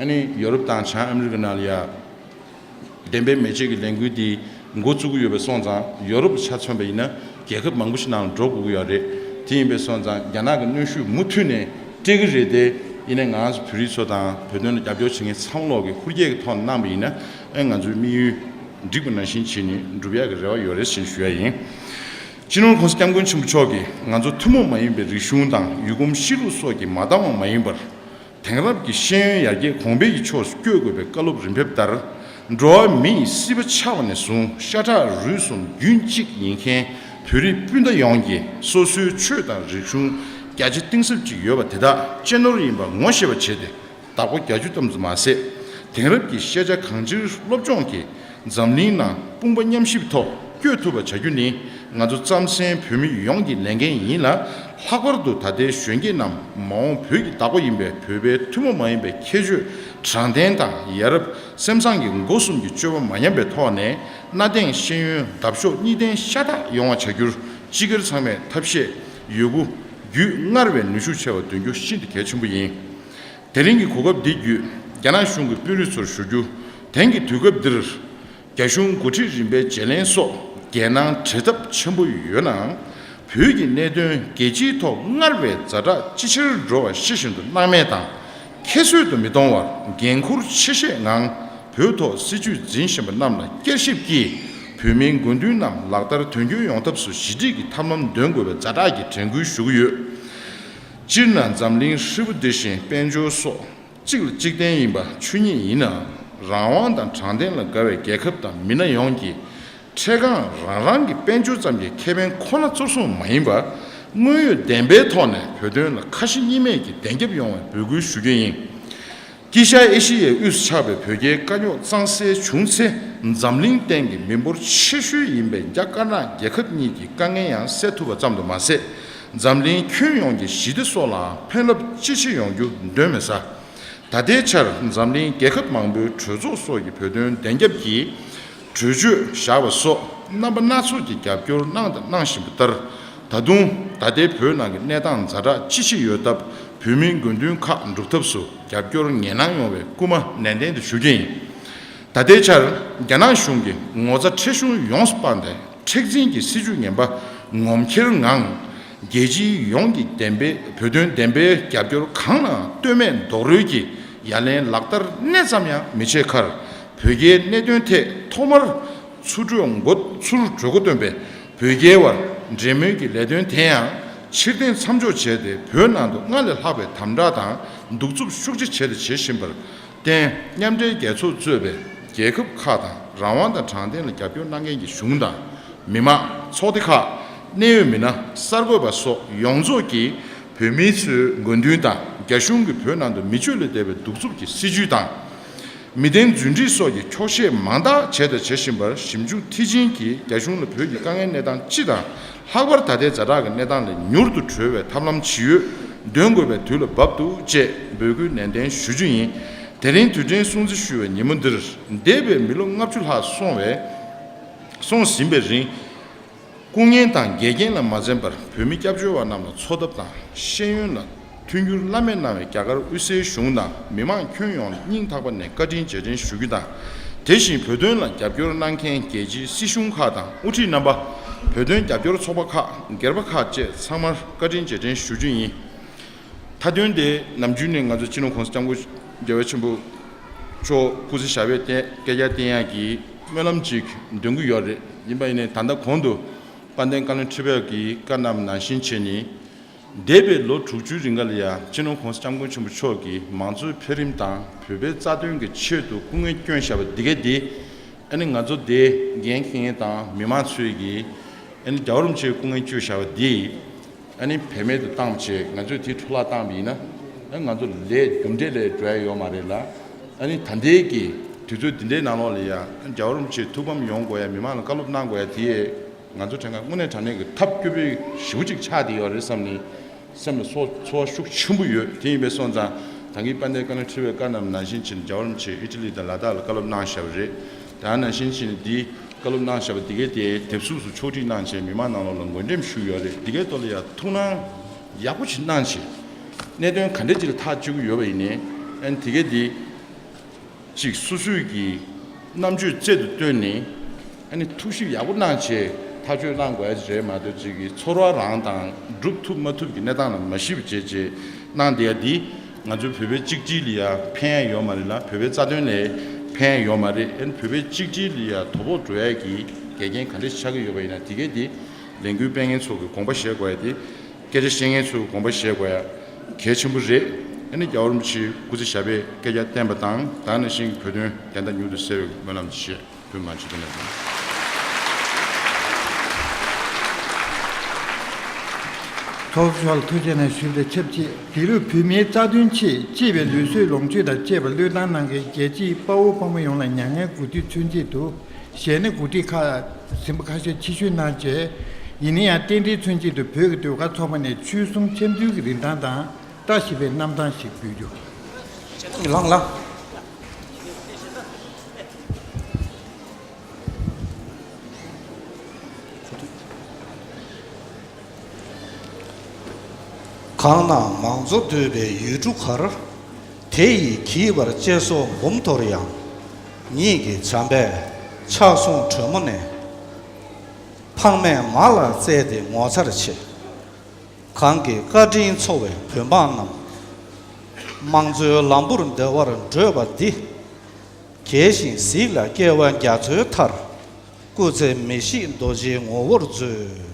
ཨ་ནི་ཡོ་རོབ་དང་བྱང་ཨ་མི་རི་ཀ་ནང་ལ་ཡ་བདེན་པའི་མེ་ལྕེ་གི་ལས་འགུལ་འདི་འགོ་བཙུགས་ཀྱི་ཡོད་པ་སོང་ཙང་། ཡོ་རོབ་ཆ་མཚོན་པ་ཡིན་ན་རྒྱལ་ཁབ་མང་པོ་ཞིག་ནང་ལ་འགྲོ་དགོས་ཀྱི་ཡོད་རེད། དེ་ཡིན་པ་སོང་ཙང་རྒྱ་ནག་གི་གནོན་ཤུགས་མུ་མཐུད་ནས་སྤྲད་ཀྱི་རེད་དེ། ཡིན་ནའི་ང་རང་ཚོ་བོད་རིགས་ཚོ་དང་བོད་དོན་ལ་རྒྱབ་སྐྱོར་བྱེད་མཁན་ཚང་མ་ལོག་གི་ཧུར་སྐྱེད་ཀྱི་ཐོག་ནས་གནང་བ་ཡིན་ན་ཨེ་ང་ཚོའི་དམིགས་ཡུལ་འགྲིག་པ་ནང་བཞིན་བྱས་ནས་འགྲུབ་ཡག་གི་རེ་བ་ཡོད་རེད་ཅེས་ཞུ་ཡ་ཡིན། སྤྱི་ནོར་༸གོང་ས་༸སྐྱབས་མགོན་ཆེན་པོ་མཆོག་གིས་ང་ཚོ་ཐུན་མོང་མ་ཡིན་པའི་རིག་གཞུང་དང་ཡུལ་གོམས་གཤིས་ལུགས་སོགས་ཀྱིས་མ་འདང་བ་མ་ཡིན་པར། དེང་རབས་ཀྱི་ཤེས་ཡོན་ཡར་རྒྱས་གོང་འཕེལ་གྱི་ཕྱོགས་སུ་བསྐྱོད་དགོས་པའི་བཀའ་སློབ་རིམ་ཕེབས་ལྟར། འགྲོ་བ་མི་ཡི་སྲིད་པ་ཆགས་པ་ནས་བཟུང་ཤ་ཁྲག་རུས་གསུམ་རྒྱུན་གཅིག་ཡིན་མཁན་བོད་རིགས་སྤུན་ཟླ་ཡོངས་ཀྱིས་སོ་སོའི་ཆོས་དང་རིག་གཞུང་རྒྱ་ཆེ་གཏིང་ཟབ་ཅིག་ཡོད་པ་དེ་དག་གཅེས་ནོར་ཡིན་པ་ངོ་ཤེས་པ་བྱས་ཏེ། བདག་པོ་རྒྱག་རྒྱུ་ཙམ་དུ་མ་ཟད། དེང་རབས་ཀྱི་ཤེས་བྱ་གང་ཅིར་སློབ་སྦྱོང་གིས་འཛམ་གླིང་ནང་དཔུང་པ་མཉམ་གཤིབ་ཐོག་བསྐྱོད་ཐུབ་པ་བྱ་རྒྱུ་ནི་ང་ཚོ་རྩམ་ཟན་བོད་མི་ཡོངས་ཀྱི་ལས་འགན་ཡིན་ལ། ལྷག་པར་དུ་ད་ལྟའི་གཞོན་སྐྱེས་རྣམས་མ་འོངས་བོད་ཀྱི་བདག་པོ་ཡིན་པའི་བོད་པའི་ཐུན་མོང་མ་ཡིན་པའི་ཁྱད་ཆོས་དྲང་བདེན་དང་ཡ་རབས་སེམས་བཟང་གི་སྒོ་གསུམ་གྱི་སྤྱོད་པ་མ་ཉམས་པའི་ཐོག་ནས་གནའ་དེང་ཤེས་ཡོན་འདབ་གཤོག་གཉིས་ལྡན་ཤ་སྟག་ཡོང་བ་བྱ་རྒྱུར་སྤྱི་སྒེར་ཚང་མས་ཐབས་ཤེས་ ཡོད་རྒུ་བརྒྱུད་སྔར་བས་ནུས་ཤུགས་ཆེ་བ་འདོན་རྒྱུ་ཤིན་ཏུ་གལ་ཆེན་པོ་ཡིན། དེ་རིང་གི་གོ་སྐབས་འདི་བརྒྱུད་རྒྱ་ནག་གཞུང་གི་དཔོན་རིགས་ཚོར་ཞུ་རྒྱུ། དེང་གི་དུས་སྐབས་འདིར། རྒྱ་གཞུང་འགོ་ཁྲིད་རིམ་པའི་བརྗེ་ལེན་སོགས་འགན་དང་བྲེལ་ཐབས་ཆེན་པོ་ཡོད་ནའང་། བོད་ཀྱི་གནད་དོན་རྒྱལ་སྤྱིའི་ཐོག་སྔར་བས་ཛ་དྲག་ཅི་ཆེར་འགྲོ་བ་ཤེས་བཞིན་དུ་སྣང་མེད་དང་ཁྱད་གསོད་དུ་མི་གཏོང་བར་འགན་འཁུར་ཆེ་བཞེས་ངང་བོད་ཐོག་སྲིད་བྱུས་འཛིན་བཞིན་པ་རྣམས་ལ་བསྐྱར་ཞིབ་ཀྱིས་བོད་མིའི་དགོས་འདུན་རྣམས་ལག་བསྟར་དོན་འཁྱོལ་ཡོང་ཐབས་སུ་ཞི་འགྲིག་གི་ཐབས་ལམ་འདོན་དགོས་པའི་ཛ་དྲག་གི་དྲན་སྐུལ་ཞུ་གི་ཡོད། སྤྱིར་ན་འཛམ་གླིང་ཧྲིལ་པོ་འདི་བཞིན་དཔལ་འབྱོར་སོགས་གཅིག་ལ་གཅིག་བརྟེན་ཡིན་པ་ཆོས་ཉིད་ཡིན་ནའང་། རང་དབང་དང་དྲང་བདེན་ལ་དགའ་བའི་རྒྱལ་ཁབ་དང་མི་སྣ་ཡོངས་ཀྱིས། འཕྲལ་སྒང་རང་རང་གི་དཔལ་འབྱོར་ཙམ་གྱི་ཁེ་ཕན་ཁོ་ན་གཙོར་བཟུང་མ་ཡིན་པར། དངོས་ཡོད་བདེན་པའི་ཐོག་ནས་བོད་དོན་ལ་ཁ་ཞེ་གཉིས་མེད་ཀྱི་བདེན་རྒྱབ་ཡོང་བའི་འབོད་སྐུལ་ཞུ་རྒྱུ་ཡིན། དཀྱིལ་ཤར་ཨེ་ཤི་ཡའི་དབུས་སུ་ཆགས་པའི་བོད་རྒྱའི་དཀའ་རྙོག་གཙང་སེལ་བྱུང་ཚེ། འཛམ་གླིང་སྟེང་གི་མི་འབོར་ཆེ་ཤོས་ཡིན་པའི་རྒྱ་དཀར་ནག་རྒྱལ་ཁབ་གཉིས་ཀྱི་དཀའ་ངལ་ཡང་སེལ་ཐུབ་པ་ཙམ་དུ་མ་ཟད། འཛམ་གླིང་ཁྱོན་ཡོངས་ཀྱི་ཞི་བདེ་སོགས་ལའང་ཕན་རླབས་ཅི་ཆེ་ཡོང་རྒྱུ་གདོན་མི་ཟ། ད་ལྟའི་ཆར་འཛམ་གླིང་རྒྱལ་ཁབ་མང་པོའི་གྲོས་ཚོགས་སོགས་ཀྱིས་བོད་དོན་བདེན་རྒྱབ་ཀྱི་གྲོས་ཆོད་བཞག་པ་སོགས་རྣམ་པ་སྣ་ཚོགས་ཀྱི་རྒྱབ་སྐྱོར་གནང་དང་གནང་བཞིན་པ་ལྟར། ད་དུང་ད་ལྟའི་བོད་ནང་གི་གནས་སྟངས་ཛ་དྲག་ཅི་ཞིག་ཡོད་སྟབས། བོད་མིའི་དགོས་འདུན་ཁག་འགྲུབ་ཐབས་སུ་རྒྱབ་སྐྱོར་ངེས་གནང་ཡོང་བའི་སྐུལ་མ་ནན་ཏན་དུ་ཞུ་རྒྱུ་ཡིན། ད་ལྟའི་ཆར་རྒྱ་ནག་གཞུང་གིས་ངོ་ཚ་ཁྲེལ་གཞུང་ཡོངས་སུ་སྤངས་ཏེ། མཁྲེགས་འཛིན་གྱི་སྲིད་བྱུས་ངན་པ་ངོམ་འཁྱེར་ངང་། རྒྱལ་སྤྱི་ཡོངས་ཀྱི་བདེན་པའི་བོད་དོན་བདེན་པའི་རྒྱབ་སྐྱོར་གང་ལའང་ལྟོས་མེད་རྡོག་རོལ་གྱིས་ཡ་ལན་ལག་བསྟར་སྣེ་ཙམ་ཡང་མི་བྱེད་ཁར། བོད་རྒྱའི་གནད་དོན་ཐད་ཐོག་མར་ཚུར་གྲོས་འགོ་ཚུར་གྲོས་འགོ་བཏོན་པའི་བོད་རྒྱའི་དབར་འབྲེལ་མོལ་གྱི་ལས་དོན་དེ་ཡང་ཕྱིར་འཐེན་མཚམས་འཇོག་བྱས་ཏེ། བོད་ནང་དུ་སྔར་ལས་ལྷག་པའི་དམ་དྲག་དང་གདུག་རྩུབ་ཤུགས་ཆེ་ཇེ་ཆེར་བྱེད་བཞིན་པར་བརྟེན། མཉམ་འབྲེལ་རྒྱལ་ཚོགས་གཙོས་པའི་རྒྱལ་ཁབ་ཁག་དང་རང་དབང་དང་དྲང་བདེན་ལ་རྒྱབ་སྐྱོར་གནང་མཁན་གྱི་གཞུང་དང་། མི་མང་། ཚོགས་སྡེ་ཁག་གནད་ཡོད་མི་སྣ། གསར་འགོད་པ་སོགས་ཡོངས་རྫོགས་ཀྱིས་བོད་མི་ཚོའི་དགོས་འདུན་དང་། རྒྱ་གཞུང་གིས་བོད་ནང་དུ་མི་སྤྱོད་ལས་འདས་པའི་གདུག་རྩུབ་ཀྱི་སྲིད་བྱུས་དང་། མི་བདེན་རྫུན་སྒྲིག་སོགས་ཀྱི་འཁྱོག་བཤད་མང་དག་བྱས་དང་བྱེད་བཞིན་པར། ཞིབ་འཇུག་མཐིལ་ཕྱིན་གྱིས་རྒྱ་གཞུང་ལ་བོད་ཀྱི་དཀའ་ངལ་གནས་སྟངས་སྤྱི་དང་། ལྷག་པར་ད་ལྟའི་ཛ་དྲག་གི་གནས་སྟངས་ལས་མྱུར་དུ་གྲོལ་བའི་ཐབས་ལམ་ཇི་ཡོད་འདོན་དགོས་པའི་དུས་ལ་བབ་འདུག་ཅེས་འབོད་སྐུལ་ནན་ཏན་ཞུ་རྒྱུ་ཡིན། དེ་རིང་དུས་དྲན་སྲུང་བརྩི་ཞུ་བའི་ཉིན་མོ་འདིར། འདས་པའི་མི་ལོ་ལྔ་བཅུ་ལྷག་སོང་བའི་སོང་ཟིན་པའི་རིང་། སྐུ་ངལ་དང་འགལ་རྐྱེན་ལ་མ་འཛེམས་པར་བོད་མི་སྐྱབས་བཅོལ་བ་རྣམས་ལ་འཚོ་ཐབས་དང་ཤེས་ཡོན་ལ་མཐུན་འགྱུར་བླ་མེད་གནང་བའི་རྒྱ་གར་དབུས་སའི་གཞུང་དང་མི་མང་ཁྱོན་ཡོངས་ལ་སྙིང་ཐག་པ་ནས་བཀའ་དྲིན་རྗེས་དྲན་ཞུ་རྒྱུ་དང་། དེ་བཞིན་བོད་དོན་ལ་རྒྱབ་སྐྱོར་གནང་མཁན་རྒྱལ་སྤྱིའི་སྲིད་གཞུང་ཁག་དང་དབུ་ཁྲིད་རྣམ་པ། བོད་དོན་རྒྱབ་སྐྱོར་ཚོགས་པ་ཁག་སྒེར་པ་ཁག་བཅས་ཚང་མར་བཀའ་དྲིན་རྗེས་དྲན་ཞུ་རྒྱུ་ཡིན། མཐའ་དོན་དེ་ནམ་རྒྱུན་ནས་ང་ཚོ་སྤྱི་ནོར་༸གོང་ས་༸སྐྱབས་མགོན་རྒྱལ་བ་ཆེན་པོ་མཆོག་སྐུ་ཚེ་ཞབས་པད་བརྟན་བསྐལ་བརྒྱར་བརྟན་ཡག་གི་སྨོན་ལམ་ཅིག་འདོན་གྱི་ཡོད་རེད། ཡིན་པ་ཡིན་ནའི་ད་ལྟ་གོང་དུ་དཔལ་ལྡན་བཀའ་བློན་ཁྲི་པ་གིས་བཀའ་གནང་ནང་བཞིན་བྱས་ནས། འདས་པའི་ལོ་དྲུག་ཅུའི་རིང་ག་ལ་ཡང་སྤྱི་ནོར་༸གོང་ས་༸སྐྱབས་མགོན་ཆེན་པོ་མཆོག་གིས་མང་གཙོའི་འཕེལ་རིམ་དང་བོད་པའི་རྩ་དོན་གྱི་ཆེད་དུ་སྐུ་ངལ་བསྐྱོན་བཞག་པ་འདི་གས་འདི། ཨ་ནི་ང་ཚོ་དེ་འགན་འཁྱེར་མཁན་དང་མི་མང་ཚོས་ཀྱིས་ཨ་ནི་རྒྱལ་བ་རིན་པོ་ཆེའི་སྐུ་ངལ་བསྐྱོན་བཞག་པ་འདི་ཨ་ནི་བེད་མེད་དུ་བཏང་བྱས། ང་ཚོས་དེ་འཕྲོ་བརླག་བཏང་བ་ཡིན་ན། ཨ་ང་ཚོ་ལས་རྒྱུ་འབྲས་ལས་འགྲོ་ཡ་ཡོད་མ་རེད་ལ། ཨ་ནི་ད་ལྟའི་གི་དུས་ཚོད་འདི་འདྲའི་ནང་ལོགས་ལ་ཡང་རྒྱལ་བ་རིན་པོ་ཆེ་ཐུགས་ཕམ་ཡོང་དགོས་ཡ། མི་མང་ལ་བཀའ་སློབ་གནང་དགོས་ཡ་དེ་ང་ཚོ་དྲན་ཁ་དངོས་གནས་དྲང་གནས་ཀྱི་ཐབས་སྐྱོ་པོའི་ཞེ་པོ་ཅིག་ཆགས་བསྡད་ཡོད་རེད་བསམ་ནས། སེམས་ལ་ཚོར་ཚོར་བ་ཤུགས་ཆེན་པོ་ཡོད། དེ་ཡིན་པས་སོང་ཙང་ད་གིན་དཔལ་ལྡན་བཀའ་བློན་ཁྲི་པའི་བཀའ་གནང་ནང་བཞིན་བྱས་ནས་རྒྱལ་བ་རིན་པོ་ཆེ་ཨི་ཊ་ལི་དང་ལ་དྭགས་ལ་བཀའ་སློབ་གནང་བཞག་པ་རེད། ད་ནང་བཞིན་བྱས་ནས་འདི་བཀའ་སློབ་གནང་བཞག་པ་འདི་གའི་དེ་དེབ་གཟུགས་སུ་ཕྱོགས་སྒྲིག་གནང་བྱས་མི་མང་ནང་ལོགས་ལ་འགོ་འགྲེམས་ཞུས་ཡོད་རེད། འདི་གའི་ཐོག་ལ་ཡང་ཐུགས་སྣང་ཡག་པོ་ཞིག་གནང་བྱས། གནད་དོན་ག་འདྲ་ཅིག་ལ་ཐག་གཅོད་ཀྱི་ཡོད་པ་ཡིན་ནའི་ཨ་ནི་འདི་གའི་འདི། གཅིག་སོ་སོའི་གི་རྣམ་དཔྱོད་རྩལ་དུ་བཏོན་ནས་ཨ་ནི་ཐུགས་ཞིབ་ཡག་པོ་གནང་བྱས་ཐག་གཅོད་གནང་དགོས་ཡ་རེད་མ་གཏོགས། གཅིག་གི་ཚོར་བ་རང་དང་སྒྲུབ་ཐུབ་མ་ཐུབ་ཀྱི་གནས་སྟངས་ལ་མ་གཞི་བྱས་བྱས་གནང་བསྡད་ཡ་འདི་ང་ཚོའི་བོད་པའི་གཅིག་སྒྲིལ་ལ་ཡ་ཕན་ཡ་ཡོད་མ་རེད་ལ། བོད་པའི་རྩ་དོན་ལ་ཕན་ཡ་ཡོད་མ་རེད། ཨ་ནི་བོད་པའི་གཅིག་སྒྲིལ་ལ་ཡ་དོ་ཕོག་འགྲོ་ཡ་གི་འགལ་རྐྱེན་ག་འདྲ་ཆགས་ཀྱི་ཡོད་པ་ཡིན་ན། དེ་གས་དེ་ལས་འགུལ་སྤེལ་མཁན་ཚོ་གི་དགོངས་པ་བཞེས་དགོས་ཡ་དེ། སྐད་ཆ་བཤད་མཁན་ཚོས་དགོངས་པ་བཞེས་དགོས་ཡ་གལ་ཆེན་པོ་རེད། ཨ་ནི་རྒྱལ་བ་རིན་པོ་ཆེའི་སྐུ་ཚེ་ཞབས་པད་བསྐལ་བརྒྱར་བརྟན་པ་དང་། ད་ག་ནང་བཞིན་བོད་དོན་བདེན་མཐའ་མྱུར་དུ་གསལ་བའི་སྨོན་ལམ་ཞུ། བོད་མང་སྤྱི་འཐུས་རྣམ་པ། ཚོགས་གཙོ་མཆོག་ལ་ཐུགས་རྗེ་གནང་ཞུས་པ་དང་ཆབས་ཅིག་འདི་ལོ་བོད་མིའི་རྩ་དོན་ཆེད་གཅེས་པའི་ལུས་གསོའི་ལོངས་སྤྱོད་དང་བཅས་པ་བློས་བཏང་གནང་མཁན་རྒྱལ་སྤྱིའི་དཔའ་བོ་དཔའ་མོ་ཡོངས་ལ་མྱ་ངན་གུས་འདུད་མཚོན་ཆེད་དུ། གཞས་སྣ་གོ་སྒྲིག་ཁག་ཟིན་པ་ཁ་ཤས་ཕྱིར་བཤོལ་གནང་བྱས། ཡིན་ན་ཡང་རྟེན་འབྲེལ་མཚོན་ཆེད་དུ་བོད་ཀྱི་ཟློས་གར་ཚོགས་པ་ནས་ཆོལ་གསུམ་འཆམ་མཐུན་གྱི་རིན་ཐང་དང་བཀྲ་ཤིས་པའི་རྣམ་ཐར་ཞིག་འབུལ་རྒྱུ། ལངས་ལངས། གང་ན་མང་གཙོ་འདོད་པའི་ཡུལ་གྲུ་གར། དེ་ཡི་གིས་པར་གཅེས་སྲོག་འབུམ་དོར་ཡང་། ཉིད་ཀྱི་བྱམས་པས་ཕྱག་ཟུང་དྲོན་མོ་ནས། ཕངས་མེད་མ་ལ་བརྩེ་སྟེ་ངོ་མཚར་ཆེ། གང་གི་བཀའ་དྲིན་ཚོར་བའི་བོད་འབངས་རྣམས། དམངས་གཙོའི་ལམ་བུར་བདེ་བར་བགྲོད་པ་འདི། རྒྱས་ཤིང་གཟིགས་ལ་སྐྱེ་བ་རྒྱ་མཚོའི་མཐར། སྐུ་ཚེ་མི་ཤིགས་རྡོ་རྗེའི་ངོ་བོར་མཛོད།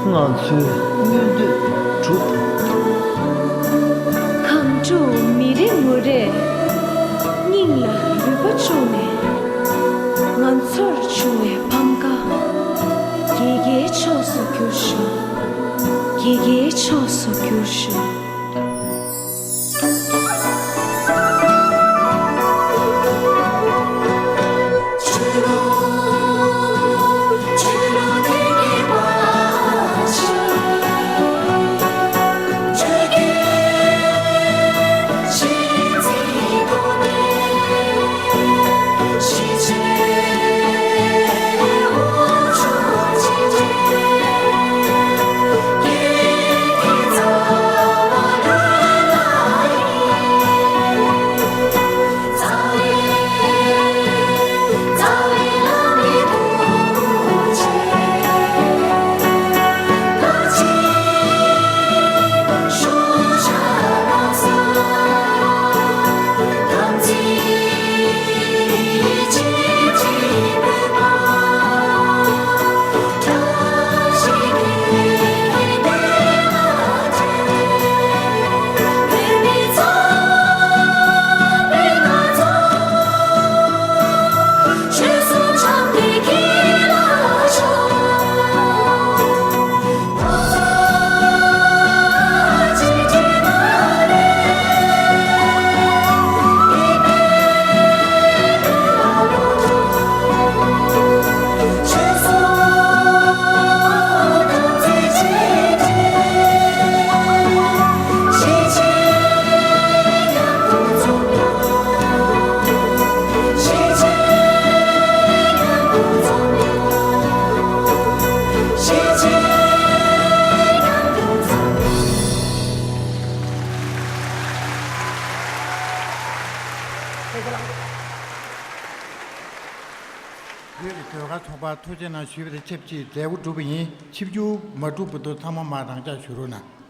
ང་ཚོའི་མངོན་འདོད་གྲུབ། ཁམས་ཕྲུག་མི་རེ་ངོ་རེས། སྙིང་ལ་རུས་པ་བཅུག་ནས། ང་ཚོར་བྱུང་བའི་ཕམ་ཁ། དགེ་རྒན་ཕྱོགས་སུ་བསྒྱུར་ཞུ། དགེ་རྒན་ཕྱོགས་སུ་བསྒྱུར་ཞུ། བོད་ཀྱི་ཟློས་གར་ཚོགས་པར་ཐུགས་རྗེ་གནང་ཞུས་པ་དང་ཆབས་ཅིག་མཛད་སྒོ་གྲུབ་པ་ཡིན། ཆིབས་བསྒྱུར་མ་གྲུབ་བར་དུ་ཚང་མ་མར་རང་འཇགས་བཞུགས་རོགས་གནང་།